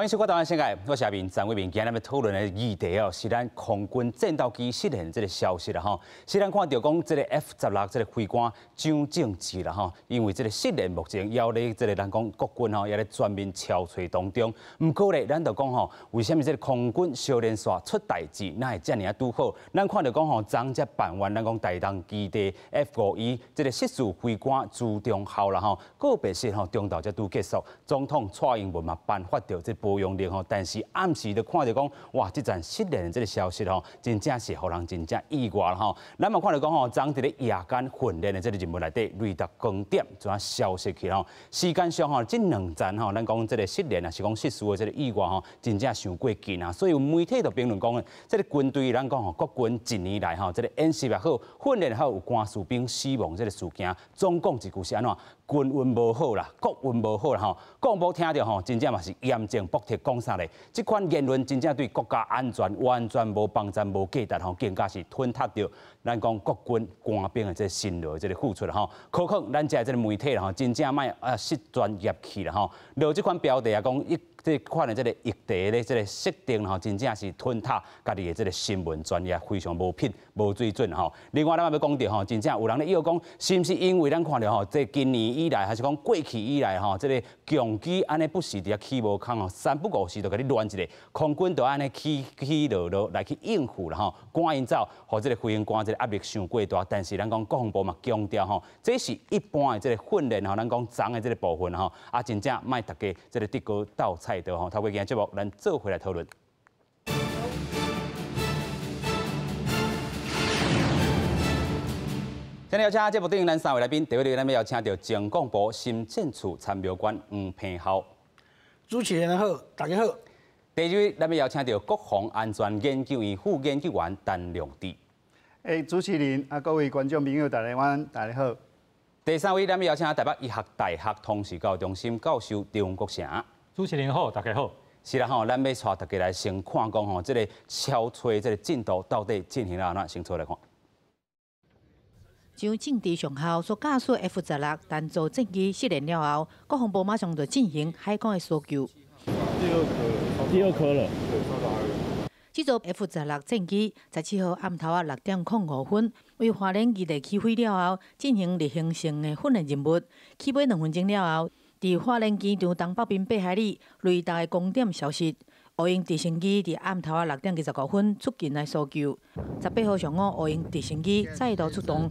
歡迎收看《台灣世界》，我是阿明張偉明。今日欲討論的議題哦，是咱空軍戰鬥機失聯這个消息啦吼。是咱看著講這个 F-16這个飛官蔣正志啦吼，因為這个失聯目前猶咧這个咱講國軍吼，猶咧全面搜揣當中。毋過咧，咱就講吼，為啥物這个空軍相連紲出代誌，哪會遮爾仔拄好？咱看著講吼，昨才辦完，咱講台東基地 F-5E 這个失事飛官朱中孝啦吼，告別式吼，中晝才拄結束，總統蔡英文嘛頒發著這保養令吼，但是暗時就看著講，哇！這陣失聯的這个消息吼，真正是予人真正意外啦吼。咱嘛看著講吼，昨佇咧夜間訓練的這个任務內底，雷達光點怎仔消失去吼？時間上吼，這兩陣吼，咱講這个失聯啊，是講失事的這个意外吼，真正傷過近啊。所以有媒體就評論講，這个軍隊咱講吼，國軍一年來吼，這个演習也好，訓練也好，有關士兵死亡這个事件，總講一句是按怎？軍運無好啦，國運無好啦吼。國防部聽著吼，真正嘛是嚴正駁斥講啥咧？這款言論真正對國家安全完全無幫助、無價值吼，更加是吞噬著咱講國軍官兵的這个辛勞、這个付出吼。何況咱遮這个媒體啦吼，真正莫啊失專業去啦吼。落這款標題啊，講一這款的這个議題的這个設定吼，真正是吞噬家己的這个新聞專業，非常無品、無水準吼。另外，咱嘛欲講著吼，真正有人咧臆講，是毋是因為咱看著吼，這今年以來，還是講過去以來吼，這个共機按呢不時佇遐起無空吼，三不五時就共你亂一下，空軍就按呢起起落落來去應付啦吼，趕𪜶走，予這个飛行官這个壓力傷過大。但是咱講國防部嘛強調吼，這是一般的這个訓練吼，咱講昨的這个部分吼，啊，真正莫大家這个竹篙鬥菜刀吼。透過今日節目，咱做伙來討論。今日邀請節目頂咱三位來賓，第一位咱欲邀請著前國防部心戰處參謀官黃平孝。主持人好，大家好。第二位咱欲邀請著國防安全研究院副研究員陳良智。主持人啊，各位觀眾朋友，大家晚安，大家好。第三位咱欲邀請台北醫學大學通識教育中心教授張國城。主持人好，大家好。是啦吼，咱欲帶大家來先看講吼，這个搜揣這个進度到底進行了按怎，先出來看。蔣正志上校所駕駛 F-16單座戰機失聯了後，國防部馬上就進行海空的搜救。第二顆，第二顆了。這座 F-16戰機17號暗頭仔6點05分，為花蓮基地起飛了後，進行例行性的訓練任務。起飛2分鐘了後，佇花蓮機場東北邊8海里，雷達的光點消失。烏鷹直升機佇暗頭仔6點25分出勤來搜救。18號上午，烏鷹直升機再度出動，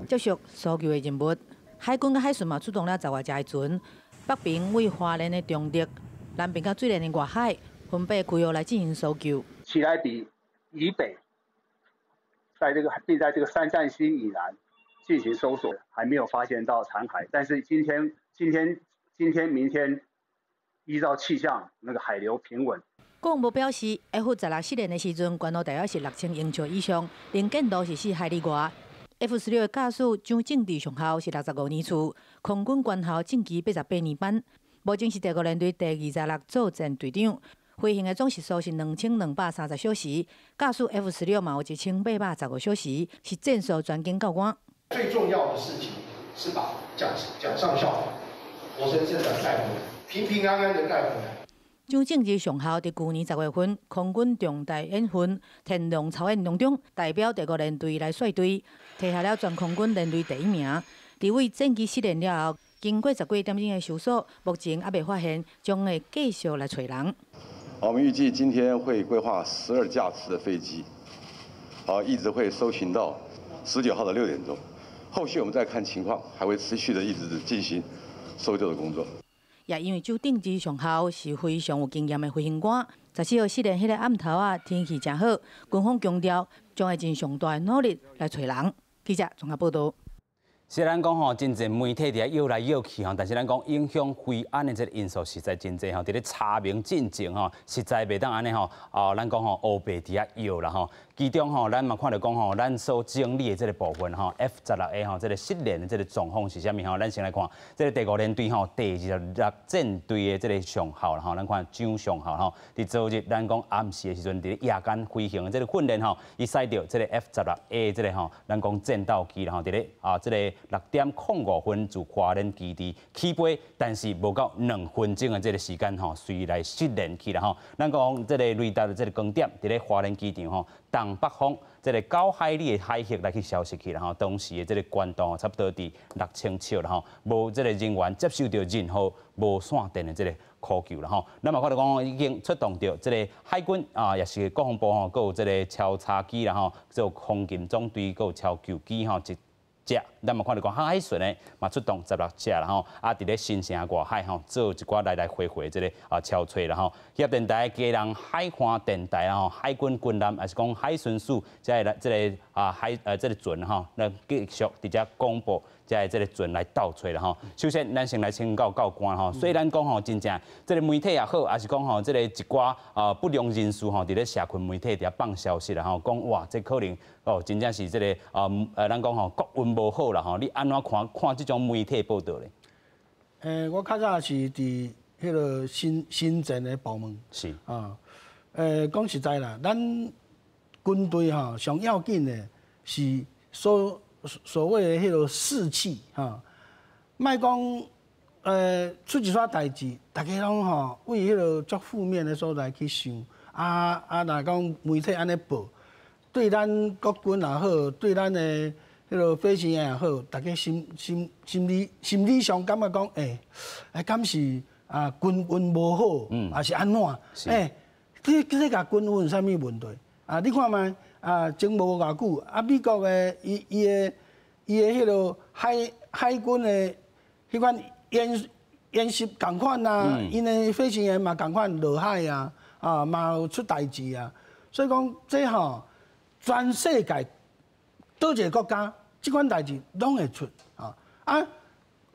接續搜救的任務。海軍佮海巡嘛出動了10外隻的船，北邊為花蓮的中壢，南邊佮水蓮的外海，分別區域來進行搜救。奇萊比以北，在這個並在這個三站溪以南進行搜索，還沒有發現到殘骸。但是今天、今天、今天、明天，依照氣象，那個海流平穩。國防部表示，F-16失聯的時陣，懸路大約是6000英尺以上，能見度是4海里外。F-16的駕駛蔣正志上校是65年次，空軍官校戰機88年班，目前是第五聯隊第26作戰隊長。飛行的總時數是2230小時，駕駛 F-16嘛有1815小時，是戰術專精教官。最重要的事情是把蔣蔣上校活生生的帶回來，平平安安的帶回來。蔣正志上校佇舊年10月份空軍重大演訓天龍操演當中，代表第五聯隊來率隊，提下了全空軍聯隊第一名。佇位戰機失聯了後，經過10幾點鐘的搜索，目前猶未發現，將會繼續來揣人。我們預計今天會規劃12架次的飛機，一直會搜尋到19號的6點鐘。後續我們再看情況，還會持續的一直進行搜救的工作。也因為蔣正志上校是非常有經驗的飛行官，14號失聯彼个暗頭仔天氣誠好，軍方強調將會盡上大的努力來揣人。記者綜合報導。雖然講吼，真濟媒體佇遐臆來臆去吼，但是咱講影響飛安的這个因素實在真濟吼，佇咧查明進前吼，實在袂當按呢吼，哦，咱講吼烏白佇遐臆啦吼。其中吼，咱嘛看著講吼，咱所整理的這個部分吼，F-16A 吼，這個失聯的這個狀況是啥物吼？咱先來看這個第五聯隊吼，第26戰隊的這個上校啦吼，咱看張上校吼，佇昨日咱講暗時的時陣，佇咧夜間飛行的這個訓練吼，伊駛著這個 F-16A 這個吼，咱講戰鬥機啦吼，佇咧啊這個6點05分自花蓮基地起飛，但是無夠2分鐘的這個時間吼，隨來失聯去啦吼。咱講這個雷達的這個光點，佇咧花蓮機場吼，東北方這個9海里的海域來去消失去啦吼。當時的這個高度差不多佇6000尺啦吼，無這個人員接受著任何無線電的這個呼救啦吼。咱嘛看著講已經出動著這個海軍啊，也是國防部吼，閣有這個搜查機啦吼，閣有空勤總隊，閣有搜救機吼一隻，咱嘛看著講海巡的嘛出動16隻啦吼，啊，佇咧新城外海吼做一寡來來回回這個啊搜揣啦吼。協電台、基隆海岸電台啦吼，海軍軍艦，抑是講海巡署，這個這個啊海呃這個船吼，來繼續佇遮廣播，這個這個船來鬥揣啦吼。首先，咱先來請教教官吼，雖然講吼真正這個媒體也好，抑是講吼這個一寡啊不良人士吼，佇咧社群媒體佇遐放消息啦吼，講哇，這可能哦真正是這個啊咱講吼國運無好啦吼，你按怎看看這種媒體報導咧？我較早是佇彼個新新戰的部門。啊，講實在啦，咱軍隊吼上要緊的是所所謂的彼個士氣吼，莫講出一煞代誌，大家攏吼為彼個足負面的所在去想，啊啊，若講媒體按呢報，對咱國軍也好，對咱的彼個飛行員也好，大家心心心理心理上感覺講，欸，敢是啊軍運無好，抑是按怎？欸，這共軍運有啥物問題？啊，你看覓啊，前無偌久，啊，美國的伊伊的伊的彼個海海軍的彼款演演習仝款啊，𪜶的飛行員嘛仝款落海啊，啊嘛有出代誌啊，所以講這吼全世界佗一個國家，這款代誌攏會出啊。啊，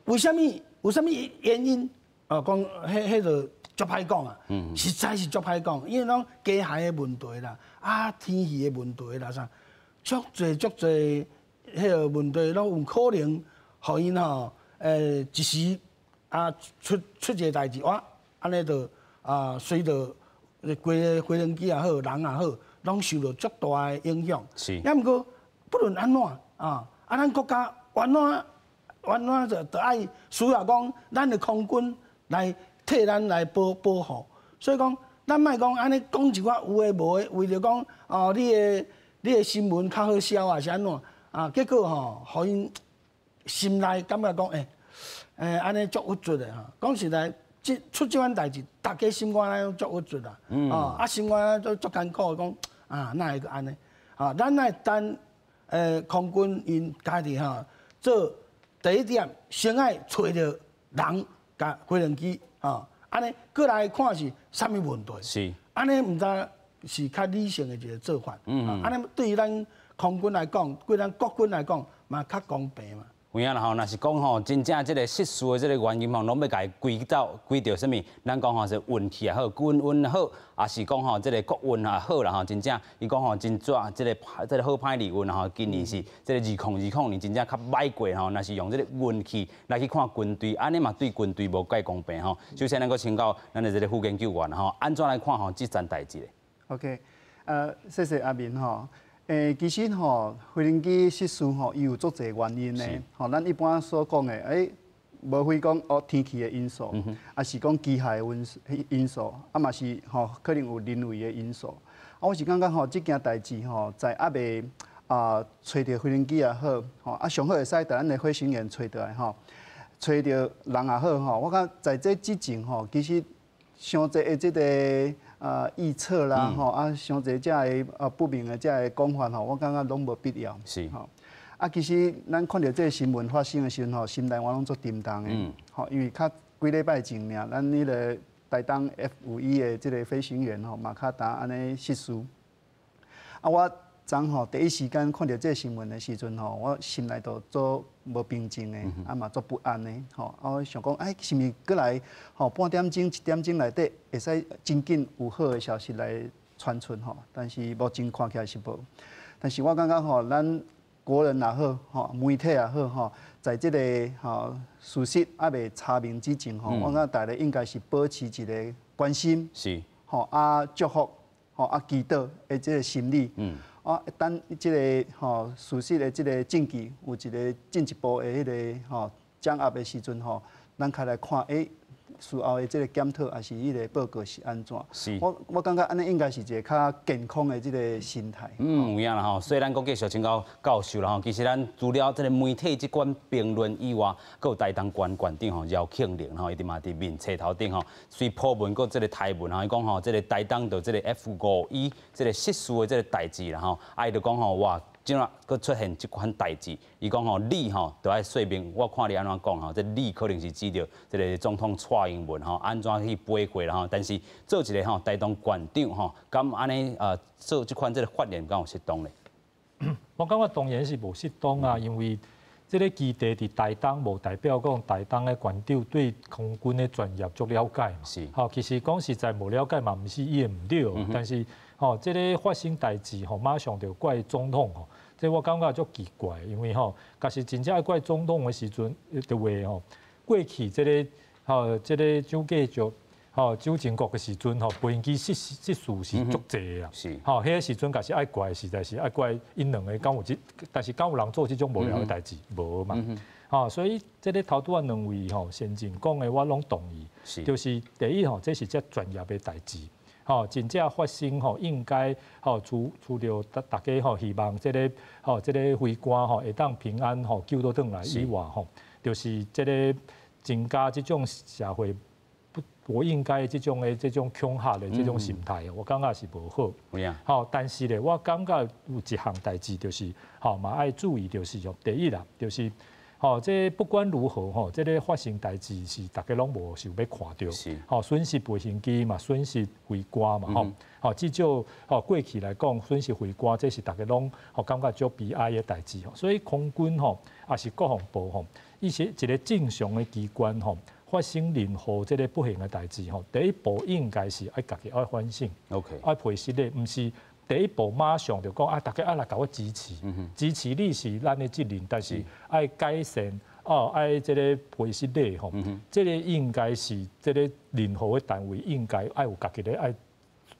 為啥物？有啥物原因？哦，講彼彼就足歹講啊，實在是足歹講，因為攏機械的問題啦，啊天氣的問題啦啥，足濟足濟彼個問題攏有可能，予𪜶吼一時啊出出一個代誌，哇，按呢就啊隨著規個飛行機也好，人也好，攏受著足大的影響。抑毋過不論按怎啊，啊咱國家原來原來就著愛需要講咱的空軍來替咱來保保護，所以講咱莫講按呢講一寡有的無的，為著講哦你的你的新聞較好銷啊是按怎啊？結果吼，予𪜶心內感覺講欸，按呢足鬱卒的吼。講實在，這出這款代誌，大家心肝內攏足鬱卒啦。哦，啊心肝內都足艱苦，講啊哪會閣按呢？啊，咱愛等空軍𪜶家己吼做第一點，先愛揣著人佮飛行機，吼，按呢閣來看是啥物問題。按呢毋知是較理性的一個做法。按呢對於咱空軍來講，對咱國軍來講，嘛較公平嘛。有影啦吼，若是講吼，真正這個失事的這個原因吼，攏欲共伊歸到歸著啥物？咱講吼是運氣也好，軍運好，抑是講吼這個國運也好啦吼，真正伊講吼真紙這個這個好歹利運吼，今年是這個2020年真正較歹過吼，若是用這個運氣來去看軍隊，按呢嘛對軍隊無蓋公平吼。首先，咱閣請教咱的這個副研究員吼，按怎來看吼這件代誌咧？OK，謝謝阿明吼。其實吼，飛行機失事吼，伊有足濟原因的。吼，咱一般所講的，無非講哦天氣的因素，抑是講機械的因素，啊嘛是吼可能有人為的因素。啊，我是感覺吼，這件代誌吼，在猶未啊揣著飛行機也好，吼啊上好會使佇咱的飛行員揣著來吼，揣著人也好吼。我感覺在這之前吼，其實傷濟的這個預測啦，吼啊，傷濟這个不明的這个講法吼，我感覺攏無必要。吼啊，其實咱看著這个新聞發生的時陣吼，心內我攏足沉重的。吼，因為較幾禮拜前爾，咱彼個台東 F-5E 的這個飛行員吼，嘛較焦按呢失事。啊，我昨吼第一時間看著這個新聞的時陣吼，我心內都足無平靜的，啊嘛足不安的，吼。啊，我想講，哎，是毋是閣來吼半點鐘、一點鐘內底會使真緊有好的消息來傳出吼，但是目前看起來是無。但是我感覺吼，咱國人也好，吼媒體也好，吼，在這個吼事實猶未查明之前吼，我感覺大家應該是保持一個關心，吼啊祝福，吼啊祈禱的這個心理。啊，等這個吼事實的這個證據有一個進一步的彼個吼掌握的時陣吼，咱較來看，事後的這個檢討，抑是彼個報告是按怎？我感覺按呢應該是一個較健康的這個心態。嗯，有影啦吼。所以咱閣繼續請教教授啦吼。其實咱除了這個媒體這款評論以外，閣有台東縣縣長吼饒慶鈴吼，伊佇嘛佇面冊頭頂吼，隨鋪文閣這個台文吼，伊講吼，這個台東著這個 F-5E 這個失事的這個代誌啦吼，啊伊就講吼哇。這馬閣出現這款代誌，伊講吼，你吼著愛說明，我看你按怎講吼，這你可能是指著這個總統蔡英文吼，按怎去背貨啦吼，但是做一個吼台東縣長吼，敢按呢做這款這個發言，敢有適當咧？我感覺當然是無適當啊，因為這個基地佇台東，無代表講台東的縣長對空軍的專業足了解嘛。吼，其實講實在無了解嘛，毋是伊的毋對，但是吼，這個發生代誌吼，馬上就怪總統吼。這我感覺足奇怪，因為吼，若是真正愛怪總統的時陣的話吼，過去這個吼，這個蔣介石吼，蔣經國的時陣吼，飛機失失事是足濟啊。吼，彼個時陣若是愛怪，實在是愛怪𪜶兩个，敢有這？但是敢有人做這種無聊的代誌？無嘛。吼，所以這個頭拄仔兩位吼先進講的，我攏同意。就是第一吼，這是遮專業的代誌。吼，真正發生吼，應該吼，除著大家吼希望這個吼，這個飛官吼會當平安吼救倒轉來以外吼，就是這個增加這種社會不應該這種的這種恐嚇的這種心態，我感覺是無好。吼，但是咧，我感覺有一項代誌就是吼嘛愛注意，就是第一啦，就是吼，這不管如何吼，這個發生代誌是大家攏無想欲看著。吼，損失飛行機嘛，損失飛官嘛，吼，吼，至少吼過去來講，損失飛官，這是大家攏吼感覺足悲哀的代誌。所以空軍吼，抑是國防部吼，伊是一個正常的機關吼，發生任何這個不幸的代誌吼，第一步應該是愛家己愛反省，愛賠失禮，毋是。第一步馬上就講啊，大家愛來共我支持，支持你是咱的責任，但是愛改善哦，愛這個賠失禮吼，這個應該是這個任何的單位應該愛有家己的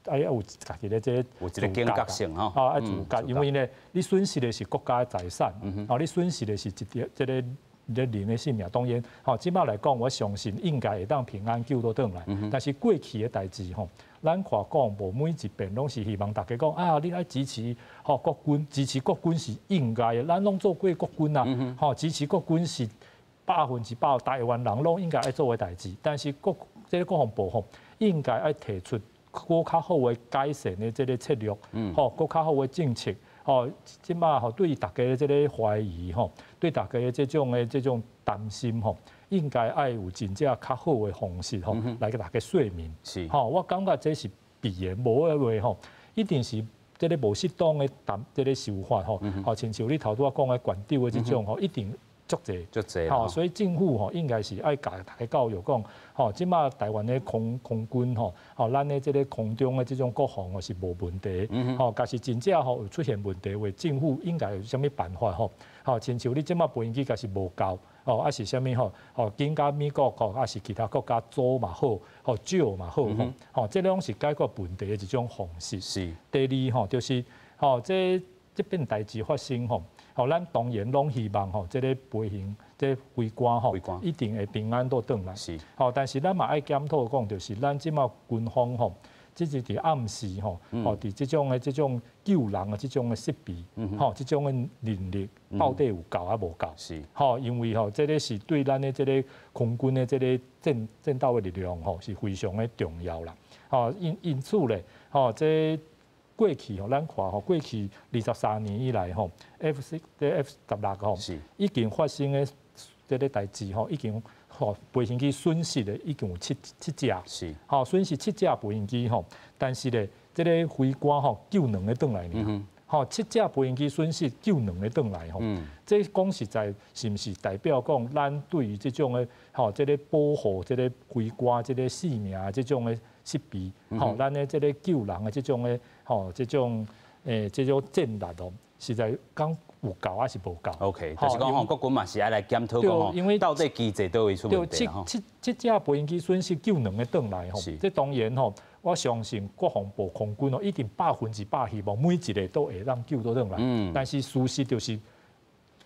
愛有家己的這個有一個警覺性吼，啊愛自覺，因為呢，你損失的是國家的財產，哦，你損失的是一個這個人的性命，當然，吼，這馬來講，我相信應該會當平安救倒轉來，但是過去的代誌吼。咱看講無每一遍攏是希望大家講啊，你愛支持吼國軍，支持國軍是應該的，咱攏做過國軍啊，吼支持國軍是100%台灣人攏應該愛做的代誌。但是國這個國防部吼應該愛提出閣較好的改善的這個策略，吼閣較好的政策，吼這馬吼對大家的這個懷疑吼，對大家的這種的這種擔心吼。應該愛有真正較好的方式吼，來共大家說明。吼，我感覺這是必然，無的話吼，一定是這個無適當的談這個手法吼。吼，親像你頭拄仔講的縣長的這種吼，一定足濟。足濟。吼，所以政府吼應該是愛共大家教育講，吼，這馬台灣的空軍吼，吼，咱的這個空中的這種國防吼是無問題。吼，若是真正吼有出現問題話，政府應該有啥物辦法吼？吼，親像你這馬飛行機若是無夠。哦，抑是啥物吼？哦，緊佮美國吼，抑是其他國家租嘛好，吼借嘛好，吼，吼，這攏是解決問題的一種方式。第二吼，就是吼，這這變代誌發生吼，吼，咱當然攏希望吼，這個飛行這個飛官吼，一定會平安倒轉來。吼，但是咱嘛愛檢討講，就是咱這馬軍方吼。這是佇暗時吼，吼佇這種的這種救人的這種的設備，吼這種的能力到底有夠抑無夠？吼，因為吼這個是對咱的這個空軍的這個戰鬥的力量吼是非常的重要啦。吼因此咧，吼這過去吼咱看吼過去23年以來吼，F-16吼已經發生的這個代誌吼已經。吼，飛行機損失的已經有七架，吼損失七架飛行機吼，但是咧，這個飛官吼救兩個轉來爾，吼七架飛行機損失救兩個轉來吼，這講實在是毋是代表講咱對於這種的吼，這個保護這個飛官這個性命這種的設備，吼，咱的這个救人的這種的，吼，這種戰力哦，實在講有夠抑是無夠？OK，就是講吼，國軍嘛是愛來檢討講吼，因為到底機制佗位出問題吼。這這這飛行機損失救兩个轉來吼，這當然吼，我相信國防部空軍哦，一定100%希望每一个都會當救倒轉來。但是事實就是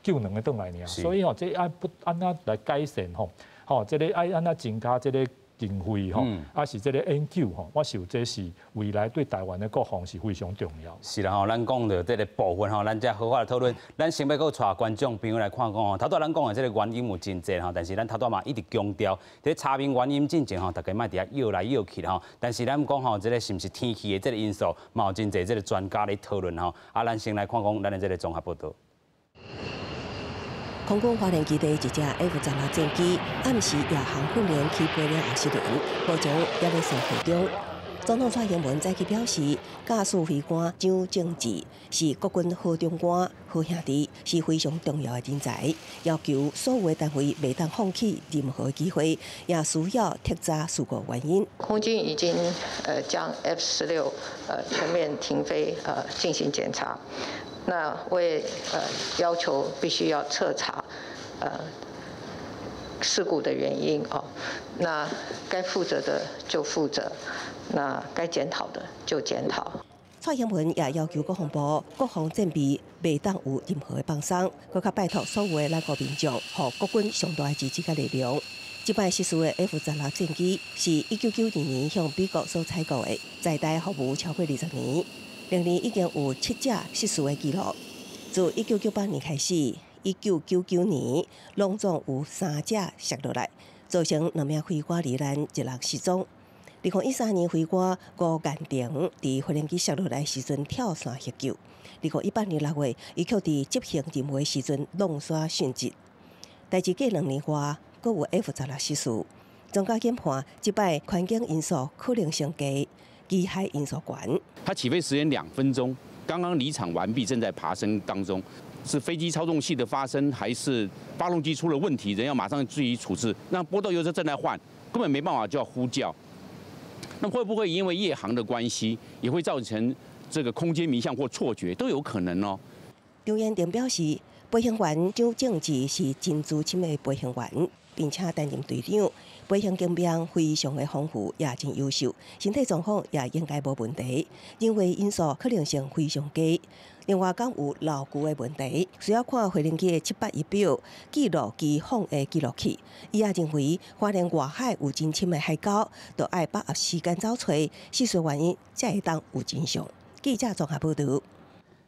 救兩个轉來爾，所以吼，這愛不按怎來改善吼，吼，這个愛按怎增加這个經費吼，抑是這个研究吼，我想這是未來對台灣的國防是非常重要。是啦吼，咱講著這个部分吼，咱才好好來討論。咱先欲閣帶觀眾朋友來看講吼，頭拄咱講的這个原因有真濟吼，但是咱頭拄嘛一直強調，佇查明原因進前吼，大家莫佇遐臆來臆去吼。但是咱講吼，這个是毋是天氣的這个因素，嘛有真濟這个專家咧討論吼。啊，咱先來看講咱的這个綜合報導。空軍花蓮基地一架 F-16戰機暗時夜航訓練起飛了後失聯，目前猶咧搜尋中。總統蔡英文早起表示，駕駛飛官蔣正志是國軍好長官、好兄弟，是非常重要的人才，要求所有的單位袂當放棄任何機會，也需要徹查事故原因。空軍已經將 F-16全面停飛進行檢查。那我也要求必須要徹查事故的原因哦，那該負責的就負責，那該檢討的就檢討。蔡英文也要求國防部國防戰備袂當有任何的放鬆，閣較拜託所有的咱國民眾，予國軍上大的支持佮力量。這擺失事的 F-16戰機是1992年向美國所採購的，在台服務超過20年。歷年已經有七架失事的記錄。自1998年開始，1999年攏總有三架摔落來，造成兩名飛官罹難，一人失蹤。2013年飛官吳彥廷佇飛行機摔落來時陣跳傘獲救。2018年6月，伊卻佇執行任務的時陣挵山殉職。代誌過2年外，閣有 F-16失事。專家研判，這擺環境因素可能性低，機械因素懸。它起飛時間2分鐘，剛剛離場完畢，正在爬升當中，是飛機操縱系的發生，還是發動機出了問題？人要馬上予以處置。那波多油車正在換，根本沒辦法就要呼叫。那會不會因為夜航的關係，也會造成這個空間迷向或錯覺，都有可能哦。張延定表示，飛行員蔣正志是真資深的飛行員，並且擔任隊長，飛行經驗非常的豐富，也真優秀，身體狀況也應該無問題，人為因素可能性非常低。另外，敢有老舊的問題，需要看飛行機的七八儀表記錄機放的記錄器。伊也認為，花蓮外海有真深的海溝，著愛把握時間走揣失事原因，才會當有真相。記者綜合報導。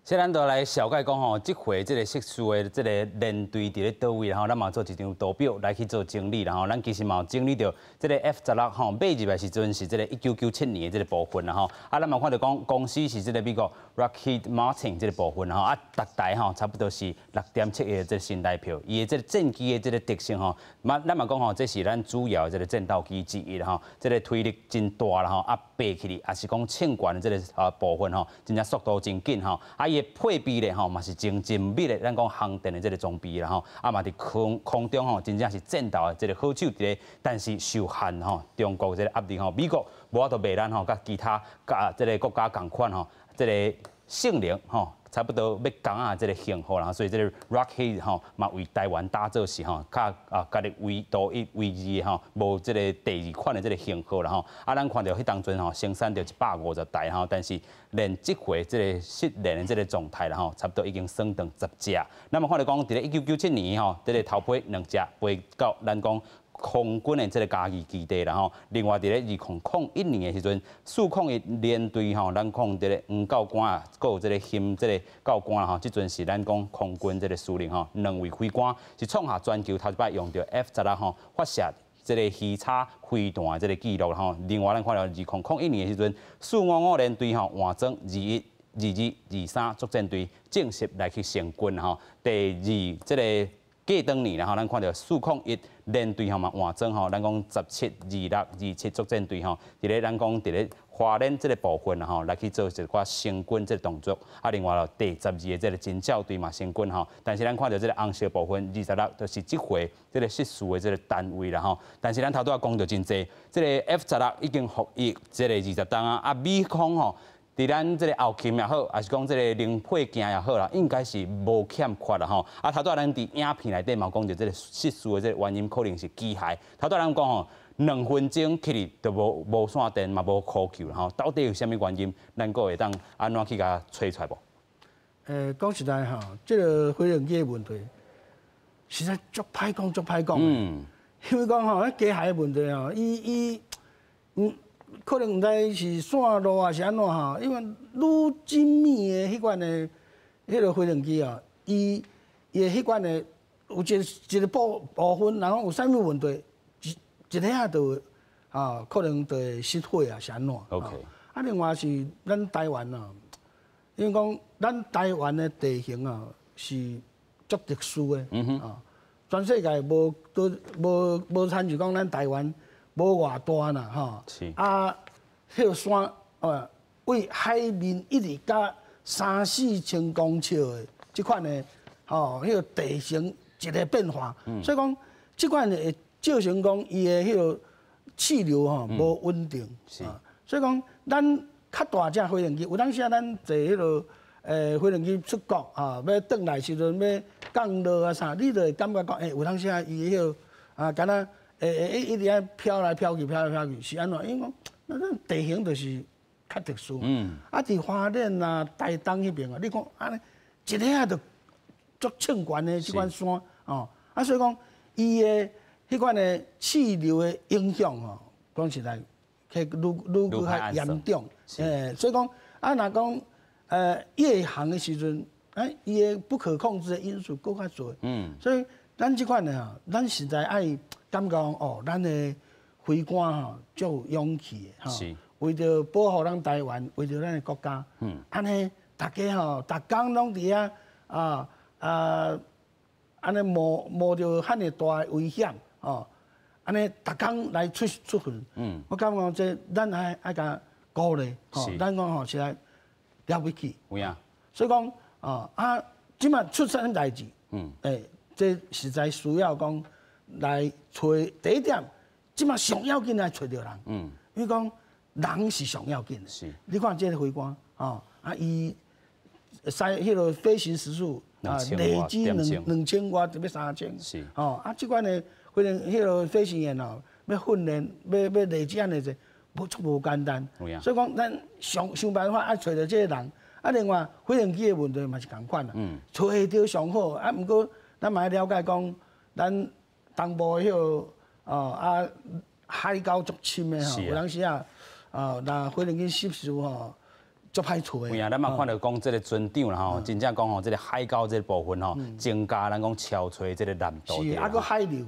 這咱就來小解講吼，這回這个失事的這个連隊佇咧佗位吼，咱嘛做一張圖表來去做整理啦吼。咱其實嘛有整理著這个 F-16吼買入來時陣是這个1997年的這个部分啦吼。啊，咱嘛看著講公司是這个美國 Lockheed Martin 這个部分吼，啊，逐台吼差不多是6.7億的這个新台票。伊的這个戰機的這个特性吼，嘛咱嘛講吼，這是咱主要的這个戰鬥機之一吼，這个推力真大啦吼，啊，爬起來抑是講衝懸的這个部分吼，真正速度真緊吼，啊。伊的配備咧吼，嘛是真精密的，咱講航電的這个裝備啦吼，啊嘛佇空空中吼，真正是戰鬥的這个好手佇咧，但是受限吼，中國這个壓力吼，美國無法度賣咱吼，佮其他佮這个國家仝款吼，這个性能吼，差不多欲仝仔這个型號啦，所以這个 Lockheed 吼嘛為台灣打造是吼較家己唯獨一唯二吼，無這个第二款的這个型號啦吼。啊，咱看著彼當陣吼生產著150台吼，但是連這回這个失聯的這个狀態啦吼，差不多已經算當十架。咱嘛看著講，佇咧1997年吼，這个頭批兩架飛到咱講空軍的這个嘉義基地啦吼。另外，佇咧2001年的時陣，401連隊吼，咱講這个黃教官啊，閣有這个禤這个教官吼，這陣是咱講空軍這个司令吼，兩位飛官是創下全球頭一擺用著 F-16吼發射這个魚叉飛彈的這个記錄吼。另外，咱看著2001年的時陣，455連隊吼換裝21、22、23作戰隊正式來去成軍吼。第二這个過當年吼，咱看著401連隊吼嘛換裝吼，咱講17、26、27作戰隊吼，佇咧咱講佇咧花蓮這个部分吼，來去做一寡行軍這个動作。啊，另外第12个這个偵照隊嘛行軍吼，但是咱看著這个紅色部分26，就是這回這个失事的這个單位啦吼。但是咱頭拄仔講著真濟，這个 F-16已經服役這个20冬啊，啊美空吼，佇咱這个後勤也好，抑是講這个零配件也好啦，應該是無欠缺啦吼。啊，頭拄仔咱佇影片內底嘛講著這个失事的這个原因可能是機械。頭拄仔咱講吼，2分鐘起去就無無線電嘛無呼救啦吼，到底有啥物原因？咱閣會當按怎去共揣出來無？講實在吼，這个飛行機的問題，實在足歹講，足歹講。因為講吼，機械的問題吼，伊伊嗯。可能毋知是線路抑是按怎吼，因為愈精密的彼款的彼个飛行機啊，伊伊的彼款的有一個一个部部分，然後有啥物問題，一一下就啊，可能就會失火啊，是按怎？OK。啊，另外是咱台灣啊，因為講咱台灣的地形啊是足特殊的，啊，全世界無都無無親像講咱台灣。無偌大啦，吼，啊，彼个山，對海面一直佮三四千公尺的這款的，吼，彼个地形一个變化，所以講，這款會造成講伊的彼个氣流吼無穩定，所以講咱較大隻飛行機，有當時啊，咱坐彼个飛行機出國啊，欲轉來時陣欲降落啊啥，你就會感覺講，有當時啊，伊彼个啊，敢若。會一直愛飄來飄去，飄來飄去，是按怎？因為講那咱地形就是較特殊。啊，佇花蓮啊、台東彼爿啊，你看按呢，一下就足衝懸的這款山哦。啊，所以講伊的彼款的氣流的影響吼，講實在，會愈愈閣較嚴重。所以講啊，若講夜航的時陣，伊的不可控制的因素閣較濟。所以咱這款的吼，咱實在愛。感覺哦，咱的飛官吼足有勇氣的吼，為著保護咱台灣，為著咱的國家，按呢逐家吼，逐工攏佇遐啊啊，按呢冒冒著遐爾大的危險吼，按呢逐工來出出巡，我感覺這咱愛愛共鼓勵吼，咱講吼實在了不起。有影。所以講哦啊，這馬出啥物代誌？這實在需要講。來揣第一點，這馬上要緊來揣著人，因為講人是上要緊的。你看這个飛官，吼，啊，伊使彼个飛行時數啊，累積兩千外，就欲3000。吼，啊，這款的飛行彼个飛行員哦，欲訓練，欲累積按呢濟，無足無簡單。所以講，咱想想辦法愛揣著這个人。啊，另外飛行機的問題嘛是仝款啦，揣著上好，啊，毋過咱嘛愛了解講，咱。東部彼个哦啊，海溝足深的吼，有當時啊，哦，若飛行機失事吼，足歹揣。有影，咱嘛看著講這个船長啦吼，真正講吼，這个海溝這个部分吼，增加咱講搜揣這个難度。是啊，閣海流，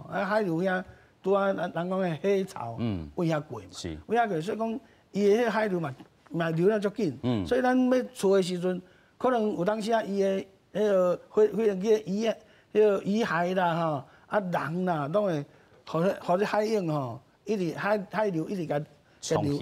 啊海流遐拄仔人人講的黑潮，對遐過嘛，對遐過，所以講伊的彼海流嘛嘛流得足緊，所以咱欲揣的時陣，可能有當時啊，伊的彼个飛飛行機的遺彼个遺骸啦吼。啊人啦，攏會，予予這海湧吼，一直海海流一直共沖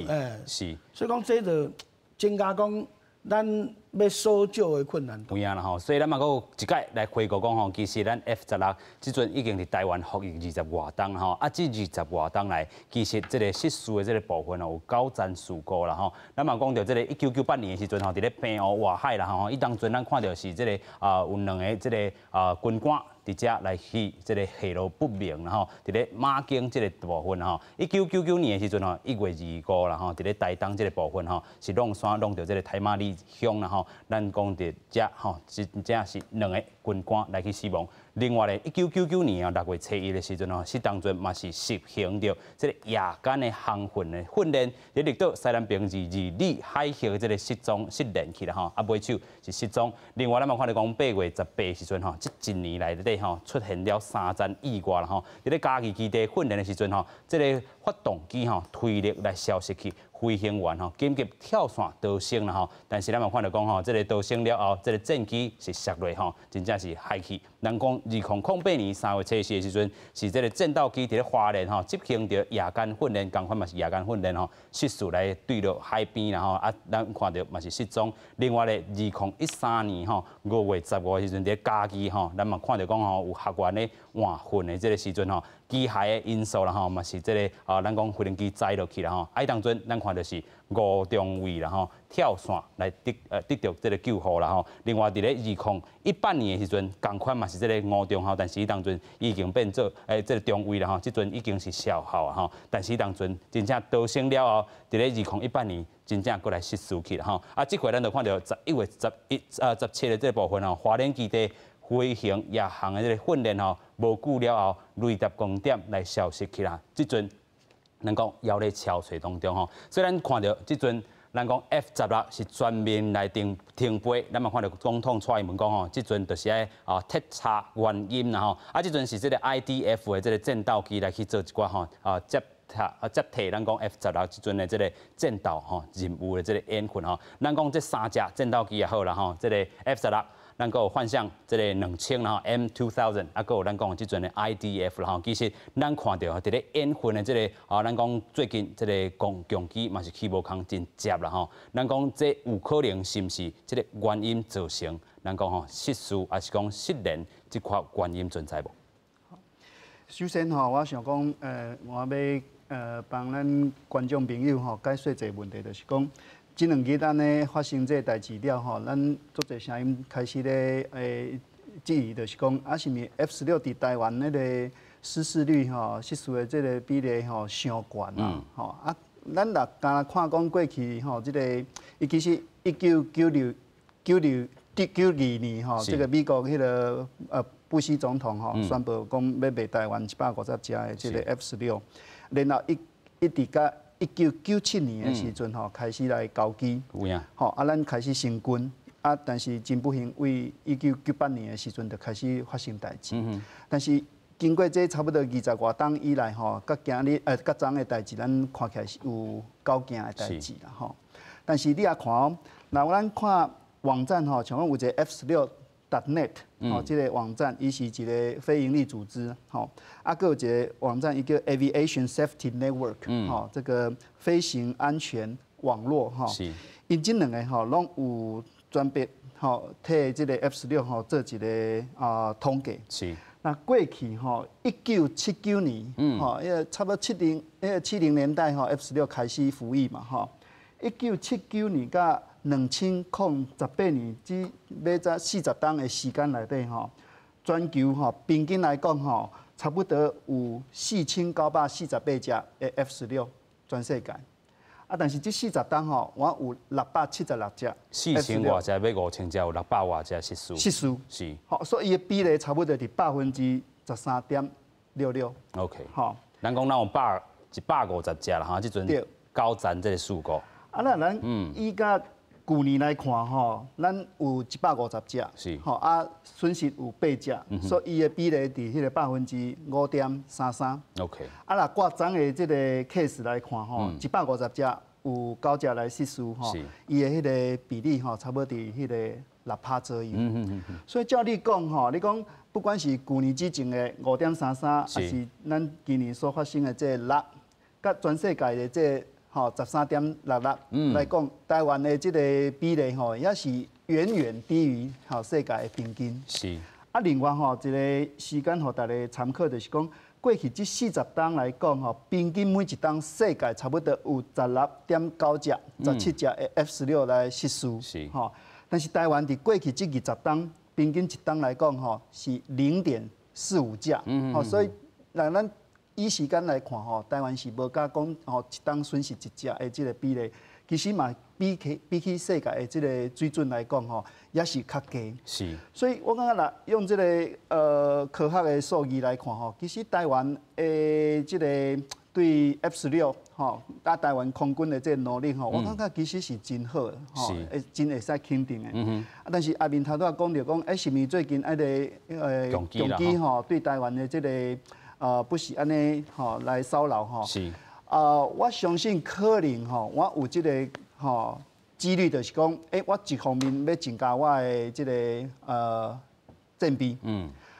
去，所以講這就增加講咱欲搜救的困難度。有影啦吼，所以咱嘛閣有一擺來回顧講吼，其實咱 F-16這陣已經佇台灣服役20外冬吼，啊，這20外冬來，其實這个失事的這个部分哦，有九宗事故啦吼。咱嘛講著這个1998年的時陣吼，佇咧澎湖外海啦吼，伊當陣咱看著是這个啊有兩个這个啊軍官。佇遮來去這个下落不明啦吼，佇咧馬經這个部分吼，1999年的時陣吼，1月25啦吼，佇咧台東這个部分吼，是挵山挵著這个太麻里鄉啦吼，咱講佇遮吼，真正是兩个軍官來去死亡。另外咧，1999年啊6月初1的時陣吼，是當陣嘛是實行著這个夜間的航訓的訓練，佇綠島西南邊22里海域這个失蹤失聯去啦吼，啊尾手是失蹤。另外咱嘛看著講8月18時陣吼，這一年內底吼出現了三宗意外啦吼，佇咧嘉義基地訓練的時陣吼，這个發動機吼推力來消失去。飛行員吼緊急跳傘逃生啦吼，但是咱嘛看著講吼，這个逃生了後，這个戰機是摔落吼，真正是害去。咱講2008年3月初四的時陣，是這个戰鬥機佇咧花蓮吼執行著夜間訓練，仝款嘛是夜間訓練吼，失事來墜落海邊啦吼，啊，咱看著嘛是失蹤。另外咧，2013年吼5月15的時陣，佇咧嘉義吼，咱嘛看著講吼有學員咧換訓的這个時陣吼，機械的因素啦吼，嘛是這个啊，咱講飛行機載落去啦吼，啊，當陣咱看著是吳中尉啦吼，跳傘來得著這个救護啦吼。另外佇咧2018年的時陣，仝款嘛是這个吳中校，但是當陣已經變做這个中尉啦吼，這陣已經是少校啊吼。但是當陣真正逃生了後，佇咧2018年真正閣來失事去啦吼。啊，這回咱就看著11月11啊17的這个部分吼，花蓮基地飛行夜航的這个訓練吼，無久了後，雷達光點來消失去啦。這陣咱講猶咧搜尋當中吼，雖然看著這陣咱講 F 十六是全面來停飛，咱嘛看著總統蔡英文講吼，這陣就是愛啊徹查原因啦吼。啊，這陣是這个 IDF 的這个戰鬥機來去做一寡吼啊接替咱講 F 十六這陣的這个戰鬥吼任務的這个演訓吼。咱講這三隻戰鬥機也好啦吼，這个 F 十六。咱閣有幻象這个2000啦吼 M2000，啊，閣有咱講這陣的 IDF 啦吼。其實咱看著佇咧演訓的這个啊，咱講最近這个攻擊機嘛是起無空真捷啦吼。咱講這有可能是毋是這个原因造成？咱講吼失事，抑是講失聯這塊原因存在無？首先吼，我想講，我欲幫咱觀眾朋友吼解說一個問題，就是講，這兩日按呢發生這个代誌了吼，咱足濟聲音開始咧質疑，就是講啊，是毋是 F 十六佇台灣彼个失事率吼、失事的這个比例吼傷懸啊？吼啊，咱若敢若看講過去吼，這个伊其實1996、96、92年吼，這个美國彼个布希總統吼宣布講欲賣台灣150架的這个 F 十六，然後一直到1997年的時陣吼，開始來交機，吼啊，咱開始成軍啊，但是真不幸，為1998年的時陣就開始發生代誌。但是經過這差不多二十外冬以來吼，佮今日佮昨的代誌，咱看起來是有九件的代誌啦吼。但是你也看哦，若咱看網站吼，像講有一個 F16.net 吼，這个網站伊是一个非營利組織，吼，啊，閣有一个網站，伊叫 Aviation Safety Network，吼，這個飛行安全網絡，吼，𪜶這兩个吼，攏有專別吼替這个 F 十六吼做一个啊統計。那過去吼，1979年，吼，因為差不多七零，彼个70年代吼，F 十六開始服役嘛，吼，1979年佮2018年，這欲才40冬的時間內底吼，全球吼平均來講吼，差不多有4948隻的 F 十六，全世界。啊，但是這四十冬吼，我有676隻。四千外隻欲5000隻，有六百外隻失事。失事。吼，所以伊的比例差不多佇13.66%。 OK。吼，咱講咱有150隻啦，哈，這陣交戰這个事故。啊，那咱以佮舊年來看吼，咱有150隻，吼啊，損失有八隻，所以伊的比例佇彼个5.33%。 啊，若掛昨的這个 case 來看吼，一百五十隻有九隻來失事吼，伊的彼个比例吼，差不多佇彼个6趴左右。所以照你講吼，你講不管是舊年之前的5.33，抑是咱今年所發生的這个六，佮全世界的這个吼，13.66來講，台灣的這個比例吼，也是遠遠低於吼世界的平均。啊，另外吼，一个時間予大家參考，就是講過去這四十冬來講吼，平均每一冬世界差不多有16.9隻、17隻的 F 十六來失事。吼，但是台灣佇過去這20冬，平均一冬來講吼，是0.45架。吼，所以若咱以時間來看吼，台灣是無敢講吼一冬損失一隻的這个比例，其實嘛比起世界的這个水準來講吼，也是較低。所以我感覺若用這个科學的數字來看吼，其實台灣的這个對 F 十六吼，啊台灣空軍的這个能力吼，我感覺其實是真好的，吼，會真會使肯定的。啊，但是阿明頭拄仔講著講，是毋是最近彼个共機吼對台灣的這个不是按呢吼來騷擾吼。啊，我相信可能吼，我有這个吼幾率，就是講，我一方面欲增加我的這个戰備，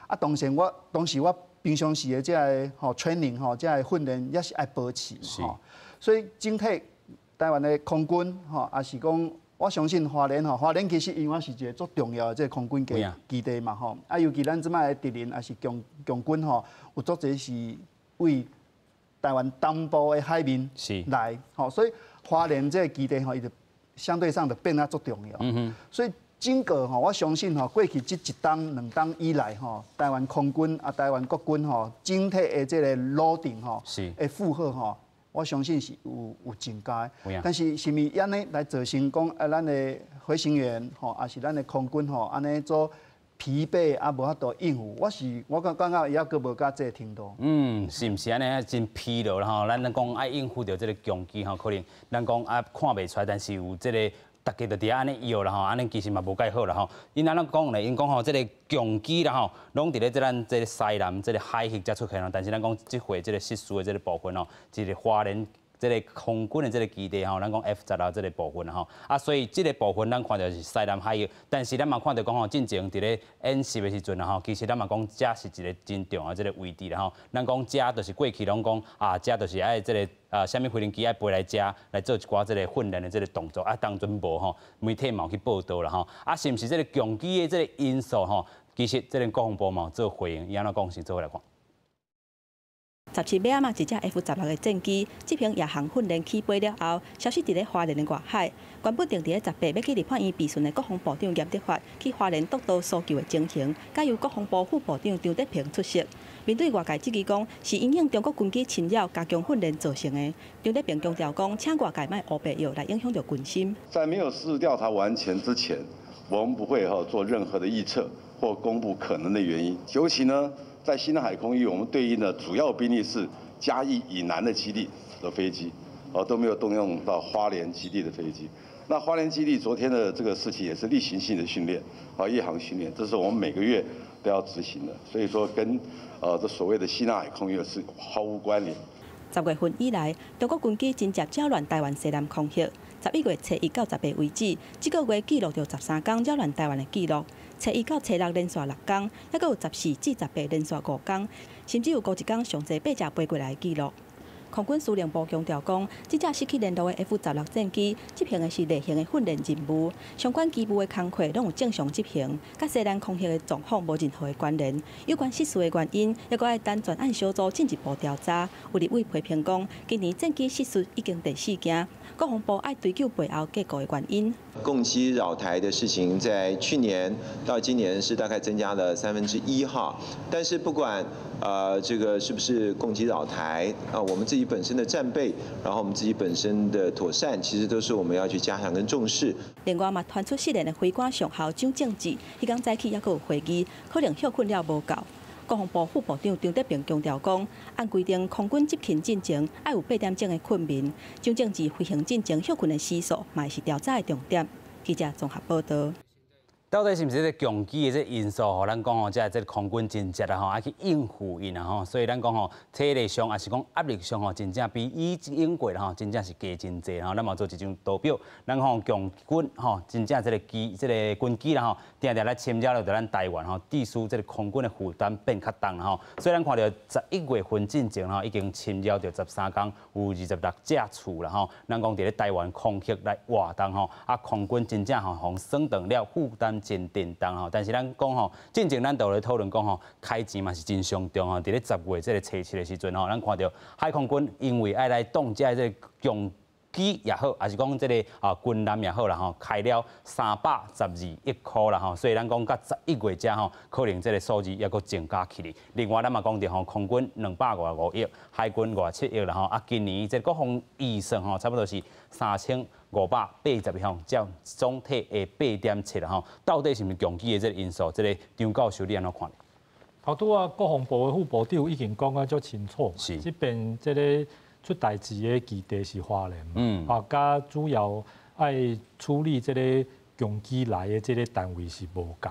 啊，當時我平常時的這个吼 training 吼，這个訓練也是愛保持，吼，所以整體台灣的空軍吼，也是講，我相信花蓮吼，花蓮其實因為是一個足重要的這个空軍基地嘛吼，啊，尤其咱這擺的敵人也是共軍吼，有足濟是為台灣東部的海面來，吼，所以花蓮這個基地吼，伊就相對上就變得足重要。所以整個吼，我相信吼，過去這一冬、兩冬以來吼，台灣空軍啊、台灣國軍吼，整體的這个 loading 吼，的負荷吼，我相信是有增加的。但是是毋是按呢來造成講啊，咱的飛行員吼，抑是咱的空軍吼，按呢做疲憊啊，無法度應付，我感覺猶閣無到這个程度。嗯，是毋是按呢真疲勞啦吼？咱講愛應付著這个共機吼，可能咱講啊看袂出來，但是有這个大家就佇遐按呢搖啦吼，按呢其實嘛無蓋好啦吼。𪜶按怎講咧？𪜶講吼，這个共機啦吼，攏佇咧這咱這个西南這个海域才出現咯。但是咱講這回這个失事的這个部分吼，這个花蓮這个空軍的這个基地吼，咱講 F-16這个部分吼，啊，所以這个部分咱看著是西南海域，但是咱嘛看著講吼，進前佇咧演習的時陣啦吼，其實咱嘛講這是一个真重要的這个位置啦吼。咱講這就是過去攏講啊，這就是愛這个啊，啥物飛行機愛飛來這來做一寡這个訓練的這个動作，啊，當陣無吼，媒體嘛有去報導啦吼，啊，是毋是這个共機的這个因素吼？其實這个國防部嘛有做回應，伊按怎講，先做伙來看。 17尾仔嘛，一隻 F-16的戰機執行夜航訓練起飛了後，消失佇咧花蓮的外海。原本定佇咧18欲去立法院備詢的國防部長嚴德發去花蓮督導搜救的情形，改由國防部副部長張德平出席。面對外界質疑講是因應中國軍機侵擾加強訓練造成的，張德平強調講，請外界莫烏白藥來影響著軍心。在沒有事實調查完全之前，我們不會做任何的預測或公布可能的原因。尤其呢，在西南海空域，我們對應的主要兵力是嘉義以南的基地的飛機，哦都沒有動用到花蓮基地的飛機。那花蓮基地昨天的這個事情也是例行性的訓練，啊夜航訓練，這是我們每個月都要執行的，所以說跟這所謂的西南海空域是毫無關聯。 10月份以來，中國軍機真濟擾亂台灣西南空域。11月初一到18為止，這個月記錄著13工擾亂台灣的記錄。初一到初六連續6工，猶閣有14至18連續5工，甚至有51工上濟八隻飛過來的記錄。空軍司令部強調講，這隻失去聯絡的 F-16戰機執行的是例行的訓練任務，相關機務的工課攏有正常執行，佮西南空域的狀況無任何的關聯。有關失事的原因，猶閣愛等專案小組進一步調查。有立委批評講，今年戰機失事已經第四件，國防部愛追究背後結構的原因。共機擾台的事情，在去年到今年是大概增加了1/3哈，但是不管這個是不是共機擾台啊，我們自己本身的戰備，然後我們自己本身的妥善，其實都是我們要去加強跟重視。另外嘛，傳出失聯的飛官上校蔣正志，彼工早起猶閣有會議，可能歇睏了無夠。國防部副部長張德平強調講，按規定，空軍執勤進前愛有8點鐘的睏眠。蔣正志飛行進前歇睏的時數，嘛是調查的重點。記者綜合報導。到底是毋是這个共機的這因素，予咱講吼，這個空軍真濟啦吼，愛去應付𪜶啦吼，所以咱講吼，體力上抑是講壓力上吼，真正比以往過啦吼，真正是加真濟吼。咱嘛做一張圖表，咱吼共軍吼，真正這个機，這个軍機啦吼，定定來侵擾著咱台灣吼，致使這个空軍的負擔變較重啦吼。所以咱看著11月份進前吼，已經侵擾著13工，有26架次啦吼。咱講佇咧台灣空域來活動吼，啊空軍真正吼，予損斷了負擔真沉重吼，但是咱講吼，進前咱都咧討論講吼，開錢嘛是真傷重吼。佇咧10月這个初七的時陣吼，咱看著海空軍因為愛來擋這個共機也好，抑是講這個啊軍艦也好啦吼，開了312億箍啦吼，所以咱講到11月遮吼，可能這個數字猶閣增加起來。另外，咱嘛講著吼，空軍255億，海軍57億啦吼，啊，今年這個國防預算吼，差不多是3580億，佔總體的8.7啦吼。到底是毋是共機的這個因素？這個張教授你按怎看？頭拄仔國防部的副部長已經講啊足清楚，這邊這个出代誌的基地是花蓮嘛，啊，佮主要愛處理這個共機來的這个單位是無仝。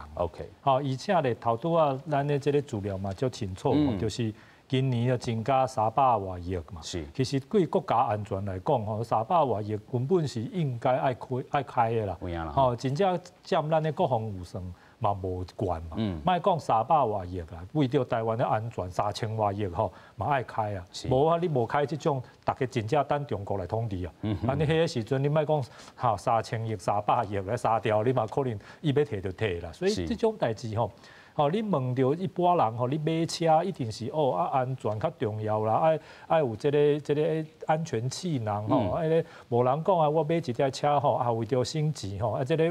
好，而且咧頭拄仔咱的這个資料嘛足清楚，就是。今年就增加300外億嘛。其實對國家安全來講，吼，三百外億根本是應該愛開愛開的啦。吼，真正佔咱的國防預算嘛無懸嘛。莫講三百外億啦，為著台灣的安全，3000外億吼嘛愛開啊。無啊，你無開這種，逐家真正等中國來統治啊。啊，你彼个時陣你莫講吼3000億、300億來殺掉，你嘛可能伊欲提就提啦。所以這種代誌吼。吼，你問著一般人吼，你買車一定是哦啊安全較重要啦，愛愛有這個安全氣囊吼，啊個無人講啊，我買一台車吼啊為著省錢吼，啊這個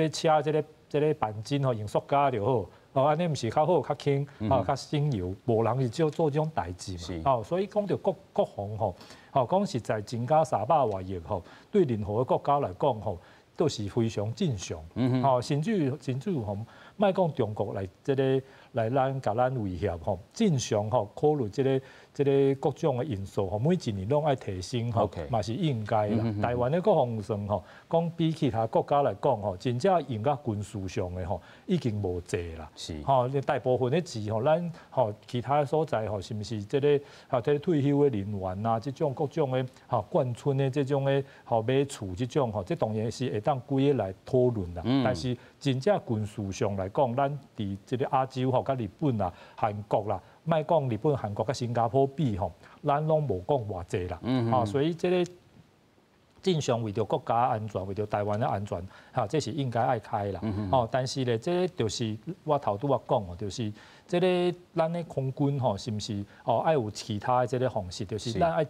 車這個鈑金吼用塑膠就好，哦按呢毋是較好較輕，吼較省油，無人是少做這種代誌嘛，哦所以講著國防吼，吼講實在增加300外億吼，對任何個國家來講吼，都是非常正常，吼甚至於吼。莫講中國來這个來咱共咱威脅吼，正常吼考慮這个各種的因素吼，每一年攏愛提升吼，嘛是應該啦。台灣的國防預算吼，講比其他國家來講吼，真正用甲軍事上的吼，已經無濟啦。吼，大部分的錢吼，咱吼其他所在吼，是毋是這个吼這个退休的人員啊，這種各種的吼眷村的這種的吼買厝這種吼，這當然是會當規个來討論啦。但是真正軍事上來講，咱佇這个亞洲吼，佮日本啦、韓國啦，莫講日本、韓國佮新加坡比吼，咱攏無講偌濟啦。吼，所以這个正常為著國家安全，為著台灣的安全，哈，這是應該愛開啦。吼，但是咧，這个就是我頭拄仔講哦，就是這个咱的空軍吼，是毋是哦愛有其他的這个方式，就是咱愛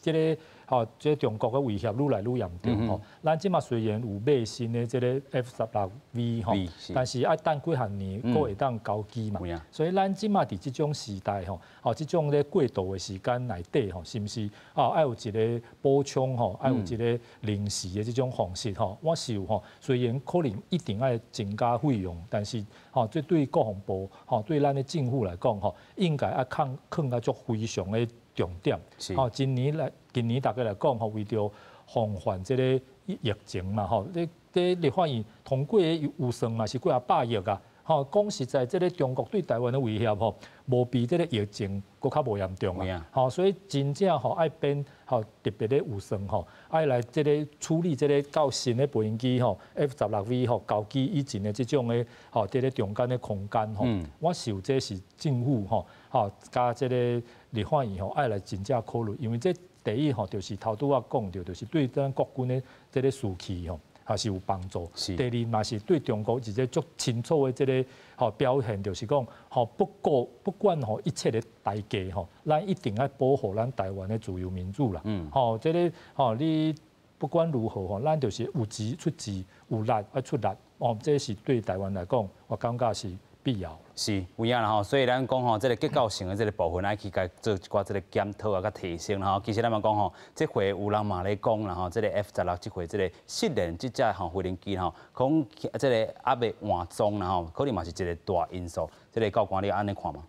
這个。吼，這中國的威脅愈來愈嚴重吼。咱這馬雖然有買新的這个 F-16V 吼，但是愛等幾項年，閣會當交機嘛。所以咱這馬佇這種時代吼，哦，這種咧過渡的時間內底吼，是毋是哦愛有一个補充吼，愛有一个臨時的這種方式吼？我是有吼，雖然可能一定愛增加費用，但是吼，這對國防部吼，對咱的政府來講吼，應該愛囥囥甲足非常的重點。吼，今年大家來講吼，為著防範這个疫情嘛吼，你這立法院通過的預算嘛是幾仔百億啊。吼，講實在，這个中國對台灣的威脅吼，無比這个疫情閣較無嚴重啊。吼，所以真正吼愛編吼特別的預算吼，愛來這个處理這个較新的飛行機吼 F-16V 吼交機以前的這種的吼，這个中間的空間吼，我想這是政府吼，吼佮這个立法院吼愛來真正考慮，因為這第一吼就是頭拄仔講著，就是對咱國軍的這个士氣吼。也是有幫助。第二嘛是對中國一個足清楚的這个吼表現，就是講吼不顧不管吼一切的代價吼，咱一定愛保護咱台灣的自由民主啦。吼，這个吼你不管如何吼，咱就是有錢出錢，有力愛出力。哦，這是對台灣來講，我感覺是必要。是有影啦吼，所以咱講吼，這个結構性的這个部分愛去共做一寡這个檢討啊，佮提升啦吼。其實咱嘛講吼，這回有人嘛咧講啦吼，這个 F-16這回這个失聯這隻吼飛行機吼，講這个猶未換裝啦吼，可能嘛是一个大因素。這个教官你按呢看嗎？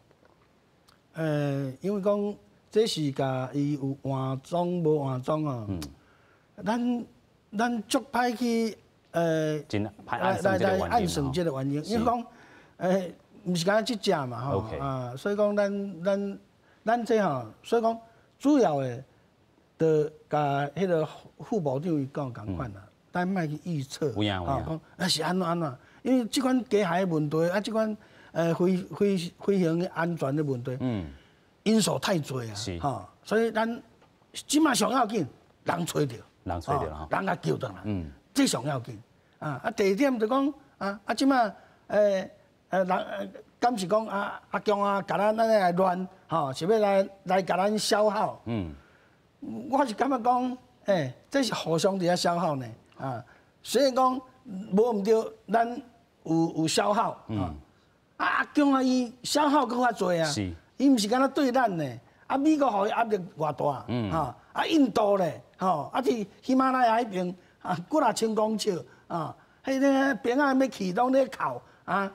因為講這是共伊有換裝無換裝啊。咱足歹去來按算這个原因，因為講毋是干焦這隻嘛吼，啊，所以講咱這吼，所以講主要的，就共彼个副部長伊講仝款啦，咱莫去預測，吼，講啊是按怎按怎，因為這款機械的問題，啊，這款飛行安全的問題，因素太濟啊，吼，所以咱這馬上要緊，人揣著，人揣著吼，人共救轉來，這上要緊，啊，第二點就講啊，這馬人敢是講啊，阿共啊，共咱按呢來亂，吼，是欲來共咱消耗。我是感覺講，這是互相佇遐消耗呢。啊，雖然講無毋對，咱有消耗。啊，阿共啊，伊消耗閣較濟啊。伊毋是干焦對咱呢，啊，美國予伊壓力偌大。吼，啊，印度咧，吼，啊，佇喜馬拉雅彼邊啊，幾若千公尺啊，彼个兵仔欲去攏咧哭啊。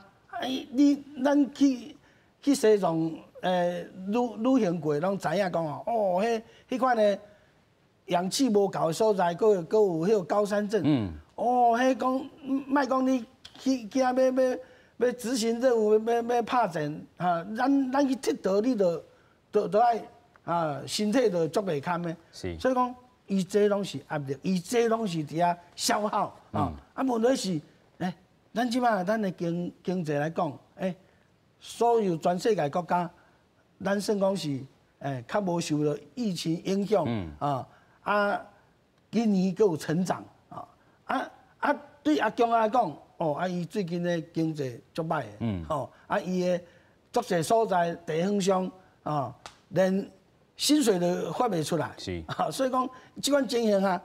你咱去西藏旅行過，攏知影講哦，彼款的氧氣無夠的所在，閣有彼個高山症。哦，彼講莫講你去遐欲執行任務，欲拍戰，哈，咱去𨑨迌，你就都愛啊，身體就足袂堪的。所以講，伊這攏是壓力，伊這攏是佇遐消耗啊。啊，問題是，咱這擺咱的經濟來講，所有全世界國家，咱算講是較無受到疫情影響啊，啊，今年閣有成長啊，啊啊，對阿強來講，哦，啊，伊最近的經濟足歹的，吼，啊，伊的足濟所在地方上啊，連薪水都發袂出來，所以講這款情形下，